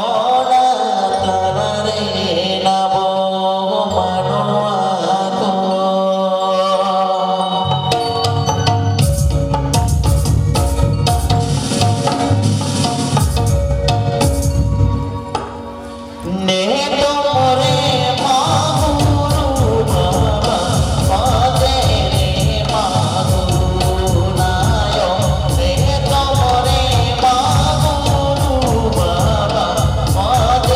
ᱚᱱᱟ ᱛᱟᱞᱟᱨᱮ ᱟᱵᱚ ᱢᱟᱱᱣᱟ ᱠᱚ᱾ ᱱᱤᱛᱚᱜ ᱨᱮ ᱢᱟ ᱜᱩᱨᱩ ᱵᱟᱵᱟ, ᱯᱟᱪᱮ ᱨᱮ ᱢᱟ ᱜᱩᱨᱩ ᱱᱟᱭᱚᱢ, ᱱᱤᱛᱚᱜ ᱨᱮ ᱢᱟ ᱜᱩᱨᱩ ᱵᱟᱵᱟ, ᱯᱟᱪᱮ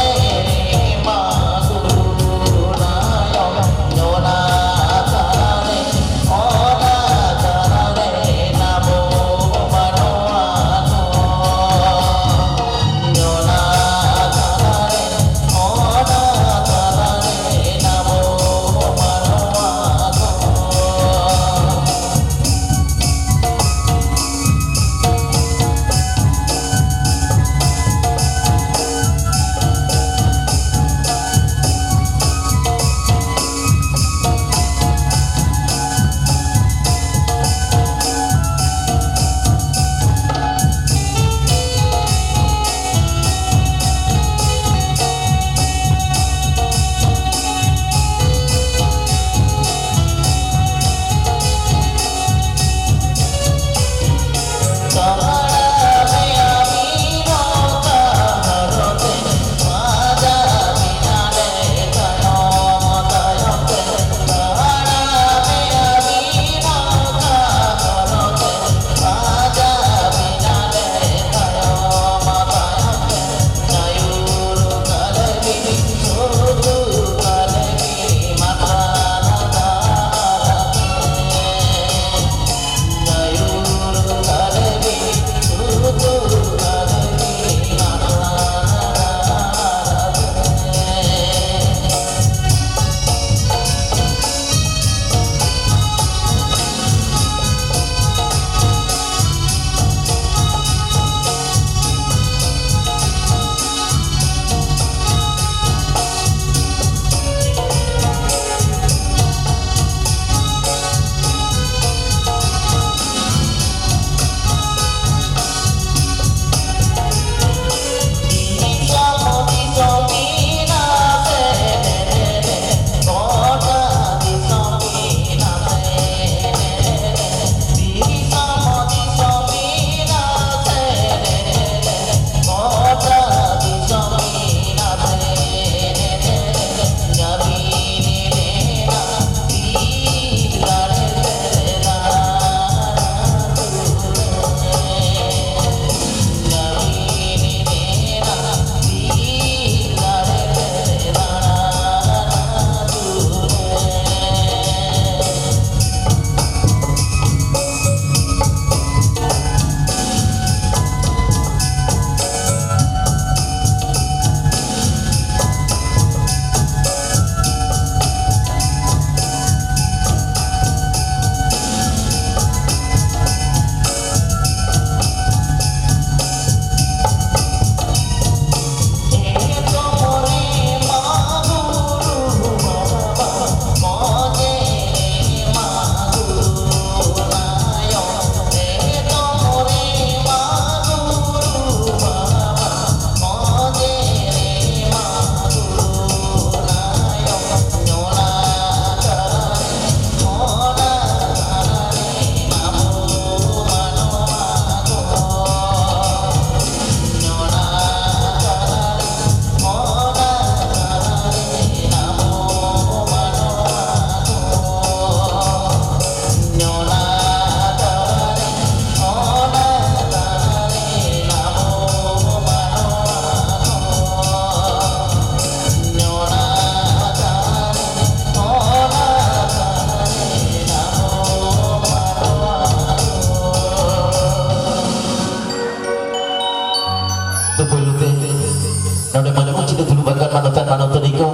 ᱱᱚᱰᱮ ᱢᱟᱹᱱ ᱢᱟᱹᱪᱤ ᱨᱮ ᱫᱩᱲᱩᱵ ᱟᱠᱟᱱ ᱢᱟᱱᱚᱛᱟᱱ ᱢᱟᱱᱚᱛᱟᱱᱤ ᱠᱚ,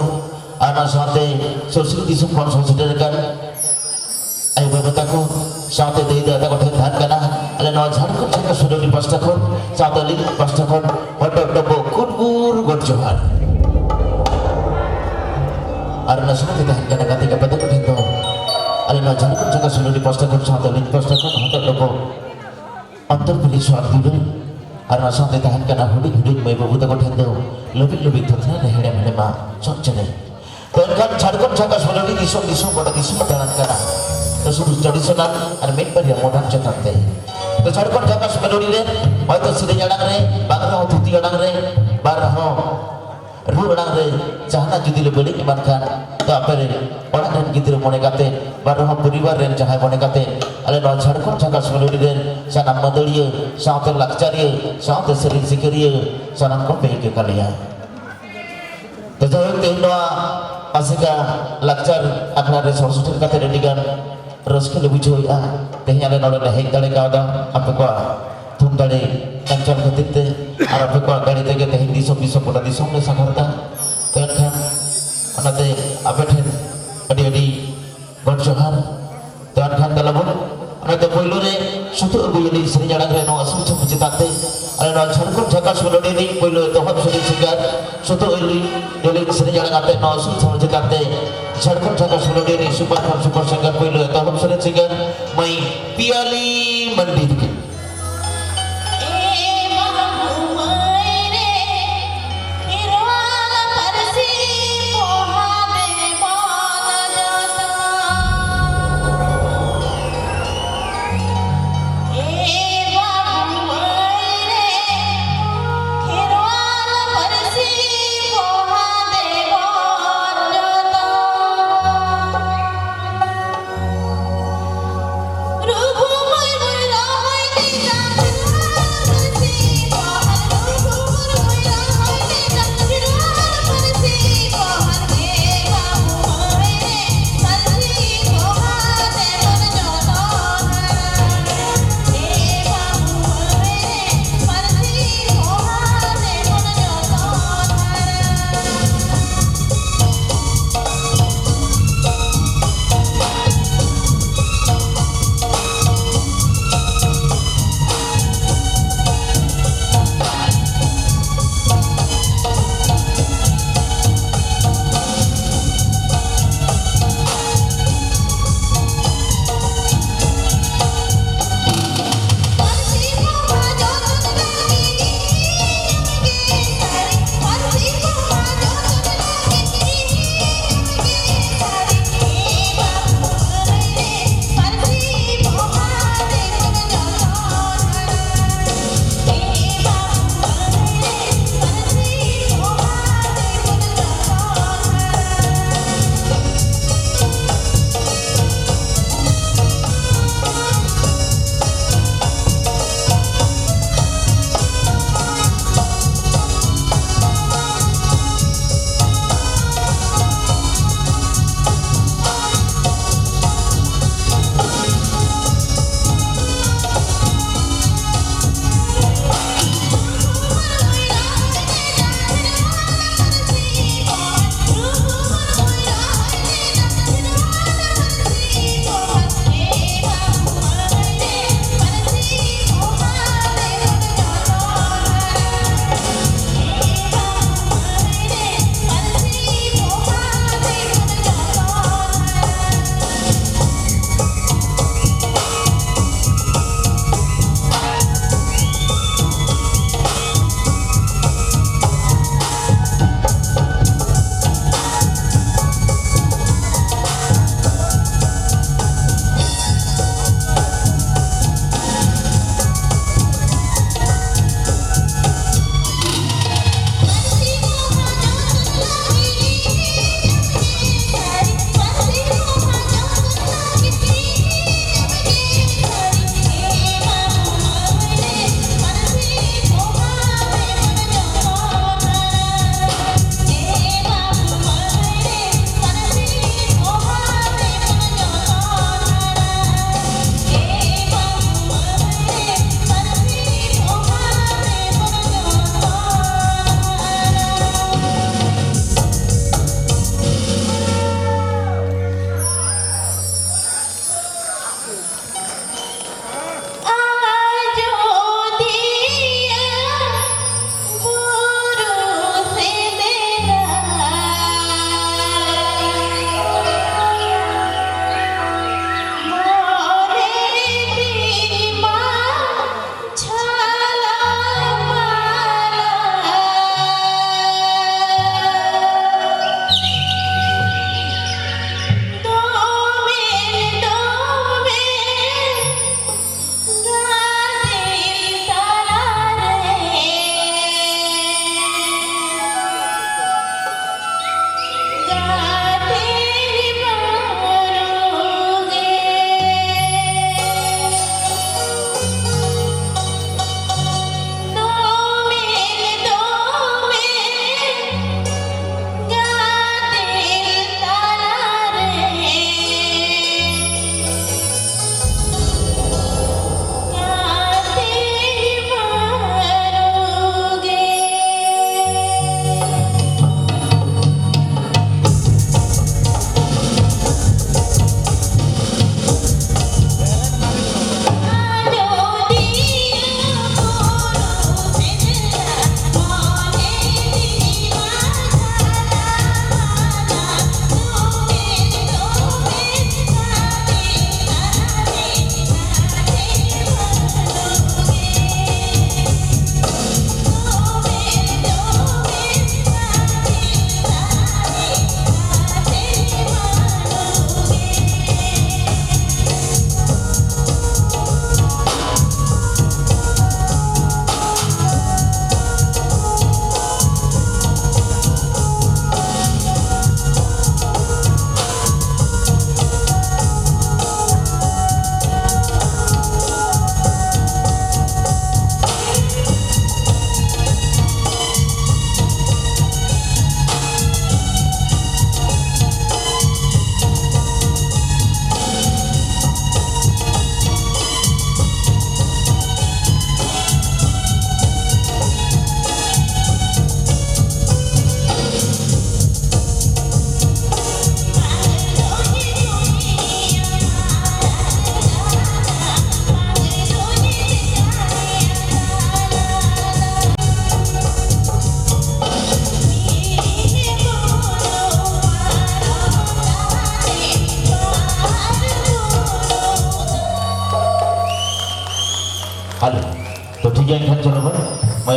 ᱟᱨ ᱚᱱᱟ ᱥᱟᱶᱛᱮ ᱥᱩᱨ ᱥᱩᱨ ᱫᱤᱥᱚᱢ ᱠᱷᱚᱱ ᱥᱚᱦᱚᱨ ᱥᱮᱴᱮᱨ ᱟᱠᱟᱱ ᱟᱭᱳ ᱵᱟᱵᱟ ᱛᱟᱠᱚ ᱥᱟᱶᱛᱮ ᱫᱟᱹᱭ ᱫᱟᱫᱟ ᱛᱟᱠᱚ ᱴᱷᱮᱱ ᱛᱟᱦᱮᱱ ᱠᱟᱱᱟ, ᱟᱞᱮ ᱱᱚᱣᱟ ᱡᱷᱟᱲᱠᱷᱚᱸᱰ ᱡᱷᱟᱨᱠᱷᱚᱸᱰ ᱥᱩᱰᱟᱹᱰᱤ ᱯᱟᱥᱴᱟ ᱠᱷᱚᱱ, ᱥᱟᱶᱛᱮ ᱟᱹᱞᱤᱧ ᱯᱟᱥᱴᱟ ᱠᱷᱚᱱ ᱦᱚᱴᱚᱜ ᱰᱚᱵᱚᱜ ᱠᱩᱴᱵᱩᱨ ᱜᱚᱰ ᱡᱚᱦᱟᱨ᱾ ᱟᱨ ᱚᱱᱟ ᱥᱟᱶᱛᱮ ᱛᱟᱦᱮᱱ ᱠᱟᱱᱟ ᱜᱟᱛᱮ ᱜᱟᱯᱟᱛᱮ ᱠᱚ ᱴᱷᱮᱱ ᱫᱚ ᱟᱞᱮ ᱱᱚᱣᱟ ᱡᱷᱟᱲᱠᱷᱚᱸᱰ ᱡᱷᱟᱨᱠᱷᱚᱸᱰ ᱥᱩᱰᱟᱹᱰᱤ ᱯᱟᱥᱴᱟ ᱠᱷᱚᱱ, ᱥᱟᱶᱛᱮ ᱟᱹᱞᱤᱧ ᱯᱟᱥᱴᱟ ᱠᱷᱚᱱ ᱦᱚᱴᱚᱜ ᱰᱚᱵᱚᱜ ᱚᱱᱛᱚᱨ ᱯᱩᱨᱤ ᱥᱚᱦᱟᱜ ᱫᱩᱞᱟᱹᱲ᱾ ᱟᱨ ᱚᱱᱟ ᱥᱟᱶᱛᱮ ᱛᱟᱦᱮᱱ ᱠᱟᱱᱟ ᱦᱩᱰᱤᱧ ᱦᱩᱰᱤᱧ ᱢᱟᱹᱭ ᱵᱟᱹᱵᱩ ᱛᱟᱠᱚ ᱴᱷᱮᱱ ᱫᱚ ᱞᱟᱹᱵᱤᱫ ᱞᱟᱹᱵᱤᱫ ᱛᱷᱩᱛᱨᱟ ᱨᱮ ᱦᱮᱲᱮᱢ ᱦᱮᱲᱮᱢᱟ ᱪᱚᱜ ᱪᱮᱨᱮᱡ᱾ ᱛᱚ ᱮᱱᱠᱷᱟᱱ ᱡᱷᱟᱲᱠᱷᱚᱸᱰ ᱡᱷᱟᱲᱠᱷᱚᱸᱰ ᱥᱩᱰᱟᱹᱰᱤ ᱫᱤᱥᱚᱢ ᱫᱤᱥᱚᱢ ᱜᱚᱴᱟ ᱫᱤᱥᱚᱢ ᱫᱟᱬᱟᱱ ᱠᱟᱱᱟ᱾ ᱛᱚ ᱥᱩᱫᱷᱩ traditional ᱟᱨ ᱢᱤᱫ ᱵᱟᱨᱭᱟ modern ᱪᱮᱛᱟᱱ ᱛᱮ᱾ ᱛᱚ ᱡᱷᱟᱲᱠᱷᱚᱸᱰ ᱡᱷᱟᱲᱠᱷᱚᱸᱰ ᱥᱩᱰᱟᱹᱰᱤ ᱨᱮ ᱦᱚᱭᱛᱚ ᱥᱮᱨᱮᱧ ᱟᱲᱟᱝ ᱨᱮ, ᱵᱟᱝ ᱨᱮᱦᱚᱸ ᱛᱷᱩᱛᱤ ᱟᱲᱟᱝ ᱨᱮ, ᱵᱟᱝ ᱨᱮᱦᱚᱸ ᱨᱩ ᱟᱲᱟᱝ ᱨᱮ ᱡᱟᱦᱟᱱᱟᱜ ᱡᱩᱫᱤ ᱞᱮ ᱵᱟᱹᱲᱤᱡ ᱮᱢᱟᱱ ᱠᱷᱟᱱ, ᱛᱚ ᱟᱯᱮ ᱨᱮᱱ ᱚᱲᱟᱜ ᱨᱮᱱ ᱜᱤᱫᱽᱨᱟᱹ ᱢᱚᱱᱮ ᱠᱟᱛᱮ, ᱵᱟᱝ ᱨᱮᱦᱚᱸ ᱯᱚᱨᱤᱵᱟᱨ ᱨᱮᱱ ᱡᱟᱦᱟᱸᱭ ᱢᱚᱱᱮ ᱠᱟᱛᱮ, ᱟᱞᱮ ᱱᱚᱣᱟ ᱡᱷᱟᱲᱠᱷᱚᱸᱰ ᱡᱷᱟᱲᱠᱷᱚᱸᱰ ᱥᱩᱰᱟᱹᱰᱤ ᱨᱮᱱ ᱥᱟᱱᱟᱢ ᱢᱟᱹᱫᱟᱹᱲᱤᱭᱟᱹ, ᱥᱟᱶᱛᱮ ᱞᱟᱠᱪᱟᱨᱤᱭᱟᱹ, ᱥᱟᱶᱛᱮ ᱥᱮᱨᱮᱧ ᱥᱤᱠᱟᱹᱨᱤᱭᱟᱹ, ᱥᱟᱱᱟᱢ ᱠᱚᱯᱮ ᱤᱠᱟᱹ ᱠᱟᱞᱮᱭᱟ᱾ ᱛᱚ ᱡᱟᱭᱦᱳᱠ, ᱛᱮᱦᱮᱧ ᱱᱚᱣᱟ ᱟᱥᱮᱠᱟ ᱞᱟᱠᱪᱟᱨ ᱟᱠᱷᱲᱟ ᱨᱮ ᱥᱚᱦᱚᱨ ᱥᱮᱴᱮᱨ ᱠᱟᱛᱮ ᱟᱹᱰᱤ ᱜᱟᱱ ᱨᱟᱹᱥᱠᱟᱹ ᱞᱮ ᱵᱩᱡᱷᱟᱹᱣᱮᱫᱼᱟ᱾ ᱛᱮᱦᱮᱧ ᱟᱞᱮ ᱱᱚᱰᱮ ᱞᱮ ᱦᱮᱡ ᱫᱟᱲᱮ ᱠᱟᱣᱫᱟ, ᱟᱯᱮ ᱠᱚᱣᱟᱜ ᱛᱷᱩᱢ ᱫᱟᱲᱮ ᱮᱢ ᱪᱟᱞ ᱠᱷᱟᱹᱛᱤᱨ ᱛᱮ, ᱟᱨ ᱟᱯᱮ ᱠᱚᱣᱟᱜ ᱜᱟᱹᱲᱤ ᱛᱮᱜᱮ ᱛᱮᱦᱮᱧ ᱫᱤᱥᱚᱢ ᱫᱤᱥᱚᱢ ᱜᱚᱴᱟ ᱫᱤᱥᱚᱢ ᱞᱮ ᱥᱟᱸᱜᱷᱟᱨ ᱮᱫᱟ᱾ ᱛᱚ ᱮᱱᱠᱷᱟᱱ ᱚᱱᱟᱛᱮ ᱟᱯᱮ ᱴᱷᱮᱱ ᱟᱹᱰᱤ ᱟᱹᱰᱤ ᱜᱚᱰ ᱡᱚᱦᱟᱨ᱾ ᱛᱚ ᱮᱱᱠᱷᱟᱱ ᱫᱮᱞᱟ ᱵᱚᱱ, ᱚᱱᱟᱛᱮ ᱯᱳᱭᱞᱳ ᱨᱮ ᱥᱩᱛᱩᱜ ᱟᱹᱜᱩᱭᱟᱞᱤᱧ ᱥᱮᱨᱮᱧ ᱟᱲᱟᱝ ᱨᱮ ᱱᱚᱣᱟ ᱥᱩᱨ ᱥᱩᱯᱩᱨ ᱪᱮᱛᱟᱱ ᱛᱮ᱾ ᱟᱞᱮ ᱱᱚᱣᱟ ᱡᱷᱟᱲᱠᱷᱚᱸᱰ ᱡᱷᱟᱲᱠᱷᱚᱸᱰ ᱥᱩᱰᱟᱹᱰᱤ ᱨᱤᱱᱤᱡ ᱯᱳᱭᱞᱳ ᱮᱛᱚᱦᱚᱵ ᱥᱮᱨᱮᱧ ᱥᱤᱝᱜᱟᱨ, ᱥᱩᱛᱩᱜ ᱟᱹᱜᱩᱭᱟᱞᱤᱧ ᱥᱮᱨᱮᱧ ᱟᱲᱟᱝ ᱟᱛᱮ ᱱᱚᱣᱟ ᱥᱩᱨ ᱥᱩᱯᱩᱨ ᱪᱮᱛᱟᱱ ᱛᱮ ᱡᱷᱟᱲᱠᱷᱚᱸᱰ ᱡᱷᱟᱲᱠᱷᱚᱸᱰ ᱥᱩᱰᱟᱹᱰᱤ ᱨᱤᱱᱤᱡ ᱥᱩᱯᱟᱨ ᱠᱷᱚᱱ ᱥᱩᱯᱟᱨ ᱥᱤᱝᱜᱟᱨ, ᱯᱳᱭᱞᱳ ᱮᱛᱚᱦᱚᱵ ᱥᱮᱨᱮᱧ ᱥᱤᱝᱜᱟᱨ ᱢᱟᱹᱭ ᱯᱤᱭᱟᱞᱤ ᱢᱟᱱᱰᱤ ᱛᱟᱹᱠᱤᱱ᱾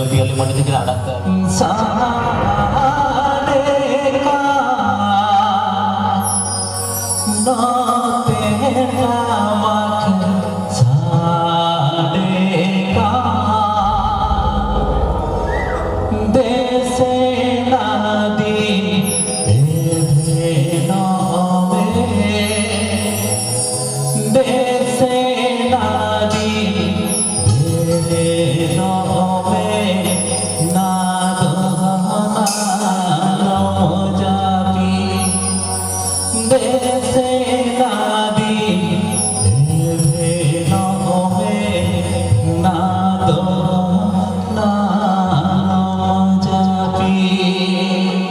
ᱯᱤᱭᱟᱹᱞᱤ ᱢᱟᱹᱱᱤ ᱛᱟᱹᱠᱤᱱ ᱟᱲᱟᱝ ᱛᱮ᱾ ᱥᱟᱰᱮ ᱠᱟᱱ ᱱᱚᱛᱮ ᱴᱟᱢᱟᱠ ᱥᱟᱰᱮ ᱠᱟᱱ ᱫᱮᱥᱮᱱᱟ ᱫᱤᱱ ᱮᱵᱷᱮᱱᱚᱜ ᱢᱮ᱾ ᱫᱮᱥᱮᱱᱟ ᱫᱤᱱ ᱵᱮᱨᱮᱫᱚᱜ ᱢᱮ, ᱱᱟᱫᱚ ᱱᱟᱞᱚᱢ ᱡᱟᱹᱯᱤᱫ᱾ ᱫᱮᱥᱮᱱᱟ ᱫᱤᱱ ᱵᱮᱨᱮᱫᱚᱜ ᱢᱮ, ᱱᱟᱫᱚ ᱱᱟᱞᱚᱢ ᱡᱟᱹᱯᱤᱫ᱾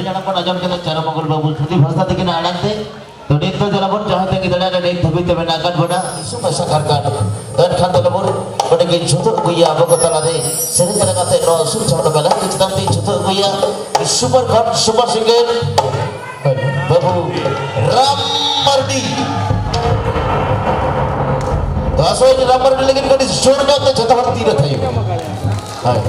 ᱟᱲᱟᱝ ᱵᱚᱱ ᱟᱸᱡᱚᱢ ᱠᱮᱫᱟ ᱪᱟᱨᱟ ᱢᱚᱝᱜᱚᱞ ᱵᱟᱹᱵᱩ ᱥᱩᱫᱷᱤ ᱵᱷᱟᱥᱟ ᱛᱟᱹᱠᱤᱱᱟᱜ ᱟᱲᱟᱝ ᱛᱮ᱾ ᱛᱚ ᱱᱤᱛ ᱫᱚ ᱡᱟᱞᱟ ᱵᱚᱱ ᱡᱟᱦᱟᱸᱭ ᱛᱟᱹᱜᱤ ᱫᱟᱲᱮᱭᱟᱜ ᱠᱟᱱᱟ, ᱱᱤᱛ ᱫᱷᱟᱹᱵᱤᱡ ᱛᱮ ᱢᱮᱱᱟᱜ ᱟᱠᱟᱫ ᱵᱚᱱᱟ᱾ ᱥᱩᱵᱷᱟᱥᱟ ᱠᱟᱨᱠᱟᱲ᱾ ᱛᱚ ᱮᱱᱠᱷᱟᱱ ᱫᱚ ᱵᱚᱱ ᱚᱸᱰᱮ ᱜᱮ ᱡᱷᱩᱫᱟᱹ ᱟᱹᱜᱩᱭᱟ ᱟᱵᱚ ᱠᱚ ᱛᱟᱞᱟᱨᱮ᱾ ᱥᱮᱨᱮᱧ ᱨᱮ ᱠᱟᱛᱮ ᱱᱚᱣᱟ ᱥᱩᱨ ᱪᱷᱟᱢᱰᱟ ᱢᱮᱞᱟ ᱪᱮᱛᱟᱱ ᱛᱮ ᱡᱷᱩᱫᱟᱹ ᱟᱹᱜᱩᱭᱟ᱾ ᱥᱩᱯᱟᱨ ᱠᱷᱚᱱ ᱥᱩᱯᱟᱨ ᱥᱤᱝᱜᱟᱨ ᱵᱟᱹᱵᱩ ᱨᱟᱢ ᱢᱟᱨᱰᱤ᱾ ᱛᱚ ᱟᱥᱚᱜ ᱟᱹᱧ ᱨᱟᱢ ᱢᱟᱨᱰᱤ ᱞᱟᱹᱜᱤᱫ ᱠᱟᱹᱴᱤᱡ ᱡᱳᱨ ᱧᱚᱜ ᱛᱮ ᱡᱷᱚᱛᱚ ᱦᱚᱲ ᱛᱤ ᱨᱮ ᱛᱷᱟᱭᱚ᱾ ᱦᱳᱭ᱾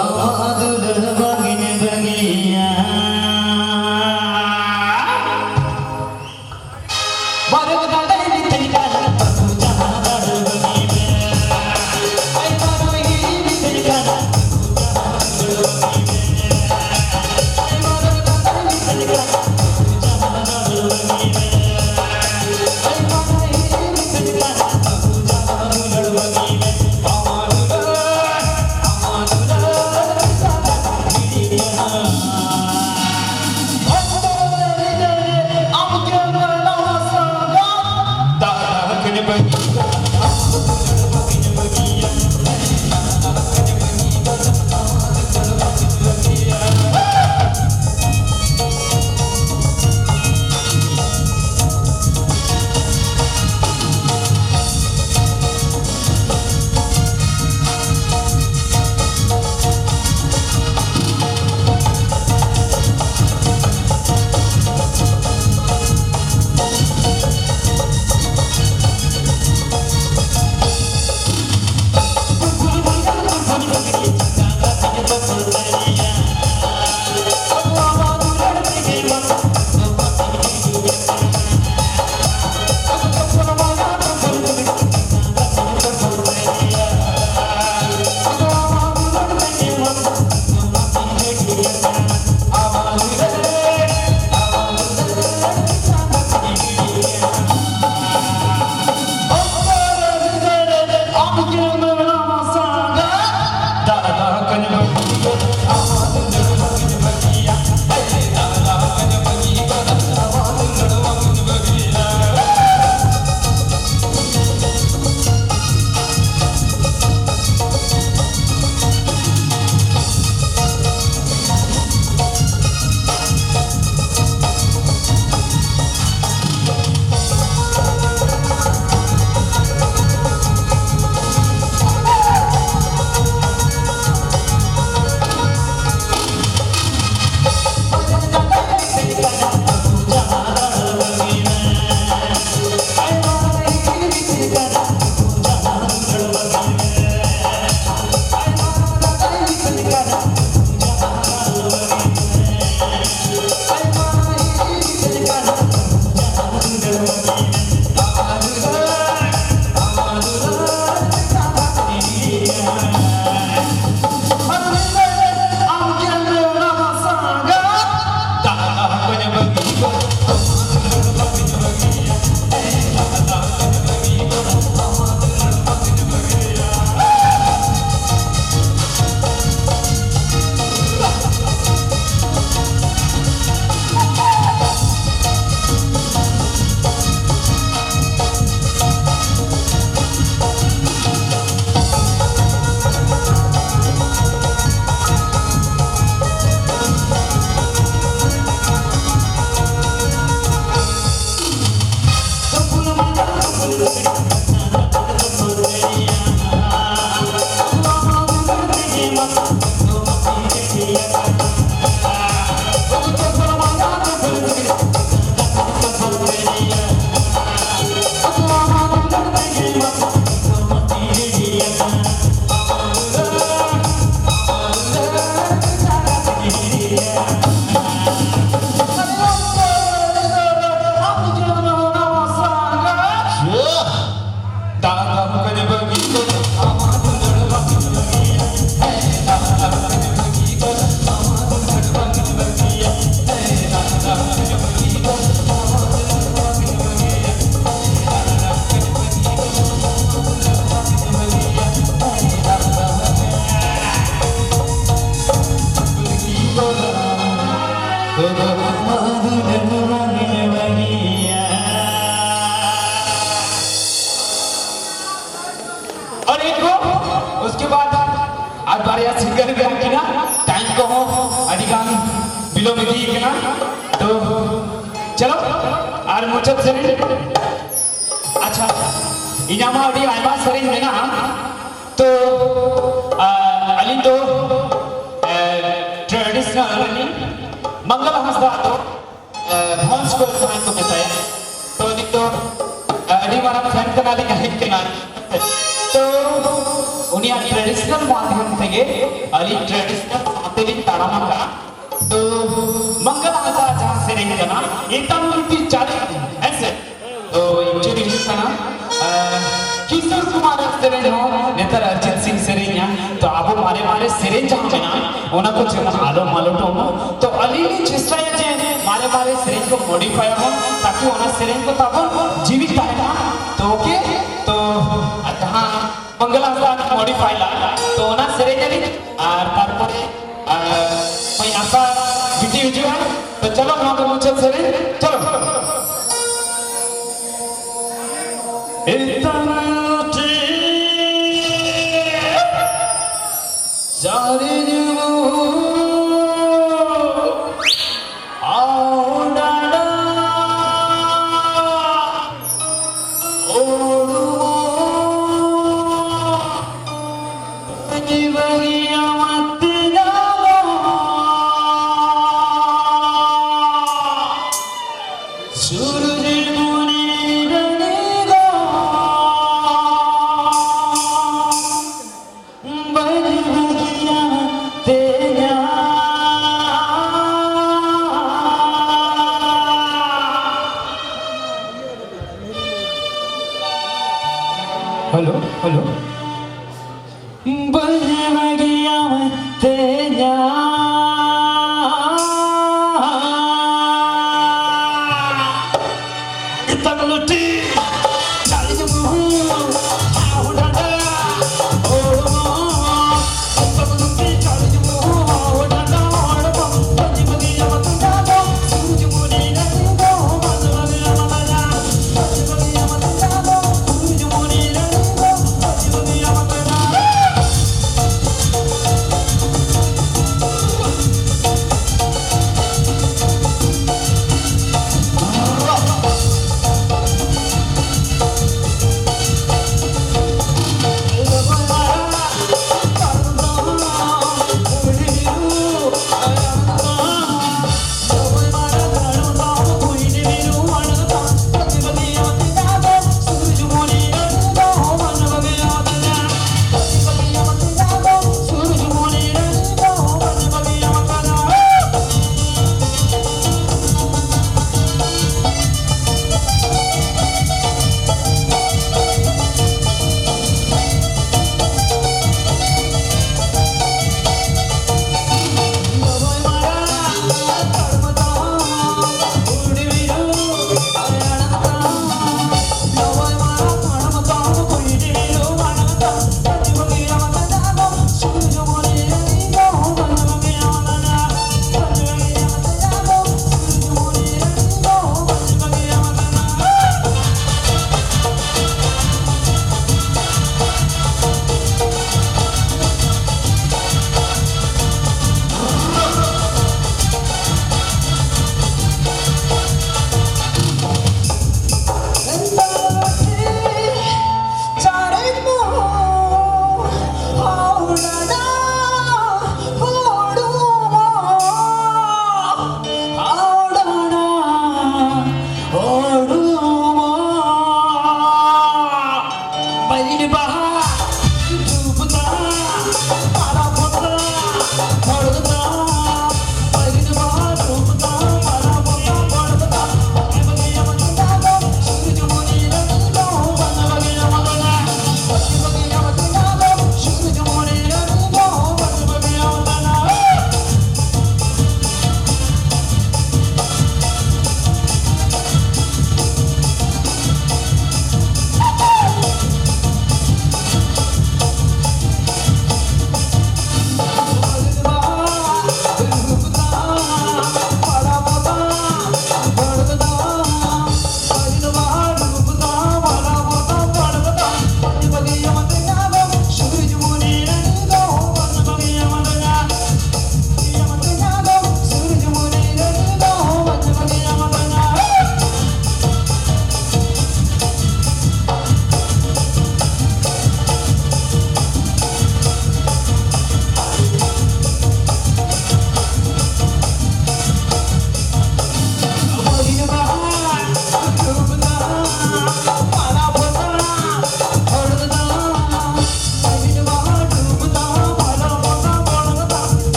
ᱟᱢᱟᱜ ᱫᱩᱞᱟᱹᱲ ᱵᱟᱝᱤᱧ ᱵᱟᱹᱜᱤᱭᱟ᱾ ᱟᱨ ᱮᱠ ᱜᱚ, ᱩᱥᱠᱮ ᱵᱟᱫ ᱟᱨ ᱵᱟᱨᱭᱟ ᱥᱤᱝᱜᱟᱨ ᱢᱮᱱᱟᱜ ᱠᱤᱱᱟ, ᱴᱟᱭᱤᱢ ᱠᱚᱦᱚᱸ ᱟᱹᱰᱤ ᱜᱟᱱ ᱵᱤᱞᱚᱢ ᱤᱫᱤ ᱠᱟᱱᱟ᱾ ᱛᱚ ᱪᱚᱞᱚ, ᱟᱨ ᱢᱩᱪᱟᱹᱫ ᱥᱮᱨᱮᱧ᱾ ᱟᱪᱪᱷᱟ, ᱤᱧᱟᱹᱜ ᱢᱟ ᱟᱹᱰᱤ ᱟᱭᱢᱟ ᱥᱮᱨᱮᱧ ᱢᱮᱱᱟᱜᱼᱟ᱾ ᱛᱚ ᱟᱨ ᱟᱹᱞᱤᱧ ᱫᱚ ᱴᱨᱮᱰᱤᱥᱚᱱᱟᱞ ᱨᱤᱱᱤᱡ ᱢᱚᱝᱜᱚᱞ ᱦᱟᱸᱥᱫᱟ ᱫᱚ ᱵᱷᱚᱸᱡᱽ ᱠᱚ ᱡᱟᱦᱟᱸᱭ ᱠᱚ ᱢᱮᱛᱟᱭᱟ, ᱛᱚ ᱩᱱᱤ ᱫᱚ ᱟᱹᱰᱤ ᱢᱟᱨᱟᱝ ᱯᱷᱮᱱ ᱠᱟᱱᱟᱞᱤᱧ, ᱦᱮᱡ ᱠᱟᱱᱟ᱾ ᱛᱚ ᱩᱱᱤᱭᱟᱜ ᱴᱨᱮᱰᱤᱥᱚᱱᱟᱞ ᱢᱟᱫᱽᱫᱷᱚᱢ ᱛᱮᱜᱮ ᱟᱹᱞᱤᱧ ᱴᱨᱮᱰᱤᱥᱚᱱᱟᱞ ᱥᱟᱶᱛᱮ ᱞᱤᱧ ᱛᱟᱲᱟᱢ ᱟᱠᱟᱫᱼᱟ᱾ ᱛᱚ ᱢᱚᱝᱜᱚᱞ ᱦᱟᱸᱥᱫᱟ ᱡᱟᱦᱟᱸ ᱥᱮᱨᱮᱧ ᱠᱟᱱᱟ, ᱮᱛᱟᱢ ᱨᱩᱯᱤ ᱪᱟᱞᱤ, ᱦᱮᱸ ᱥᱮ? ᱛᱚ ᱮᱠᱪᱩᱭᱮᱞᱤ ᱦᱩᱭᱩᱜ ᱠᱟᱱᱟ ᱠᱤᱥᱳᱨ ᱠᱩᱢᱟᱨ ᱥᱮᱨᱮᱧ ᱦᱚᱸ ᱱᱮᱛᱟᱨ ᱚᱨᱤᱡᱤᱛ ᱥᱤᱝ ᱥᱮᱨᱮᱧᱟ᱾ ᱛᱚ ᱟᱵᱚ ᱢᱟᱨᱮ ᱢᱟᱨᱮ ᱥᱮᱨᱮᱧ ᱡᱟᱦᱟᱸ ᱢᱮᱱᱟᱜᱼᱟ, ᱚᱱᱟ ᱠᱚ ᱡᱮᱢᱚᱱ ᱟᱞᱚ ᱢᱟᱞᱚᱴᱚᱜ ᱢᱟ᱾ ᱛᱚ ᱟᱹᱞᱤᱧ ᱞᱤᱧ ᱪᱮᱥᱴᱟᱭᱟ ᱡᱮ ᱢᱟᱨᱮ ᱢᱟᱨᱮ ᱥᱮᱨᱮᱧ ᱠᱚ ᱢᱚᱰᱤᱯᱷᱟᱭ ᱟᱵᱚᱱ, ᱛᱟᱠᱤ ᱚᱱᱟ ᱥᱮᱨᱮᱧ ᱠᱚ ᱛᱟᱵᱚᱱ ᱡᱤᱣᱤᱫ ᱛᱟᱦᱮᱱ ᱢᱟ᱾ ᱛᱚ ᱳᱠᱮ, ᱛᱚ ᱟᱨ ᱡᱟᱦᱟᱸ ᱢᱚᱝᱜᱚᱞ ᱦᱟᱸᱥᱫᱟ ᱢᱚᱰᱤᱯᱷᱟᱭ ᱞᱟᱜᱼᱟ, ᱛᱚ ᱚᱱᱟ ᱥᱮᱨᱮᱧ ᱟᱹᱞᱤᱧ᱾ ᱟᱨ ᱛᱟᱨᱯᱚᱨᱮ ᱟᱨ ᱢᱟᱹᱭ ᱟᱥᱟ ᱵᱤᱴᱤ ᱦᱤᱡᱩᱜᱼᱟ᱾ ᱛᱚ ᱪᱚᱞᱚ, ᱱᱚᱣᱟ ᱫᱚ ᱢᱩᱪᱟᱹᱫ ᱥᱮᱨᱮᱧ᱾ ᱪᱚᱞᱚ᱾ ᱮᱛᱟᱢ ᱨᱩᱯᱤ ᱪᱟᱞᱤ ᱧᱩ ᱟᱣᱰᱟᱰᱟ ᱳᱰᱩᱢᱚᱜ ᱵᱟᱹᱜᱤ ᱵᱟᱹᱜᱤ ᱟᱢᱟᱜ ᱛᱮ ᱧᱟᱢᱚᱜ ᱥᱩᱨᱡ ᱯᱩᱨᱤ ᱨᱟᱱᱤ ᱫᱚ ᱵᱟᱹᱜᱤ ᱵᱟᱹᱜᱤ ᱟᱢᱟᱜ ᱛᱮ ᱧᱟᱢᱚᱜ᱾ Hello, hello. ᱵᱟᱹᱧ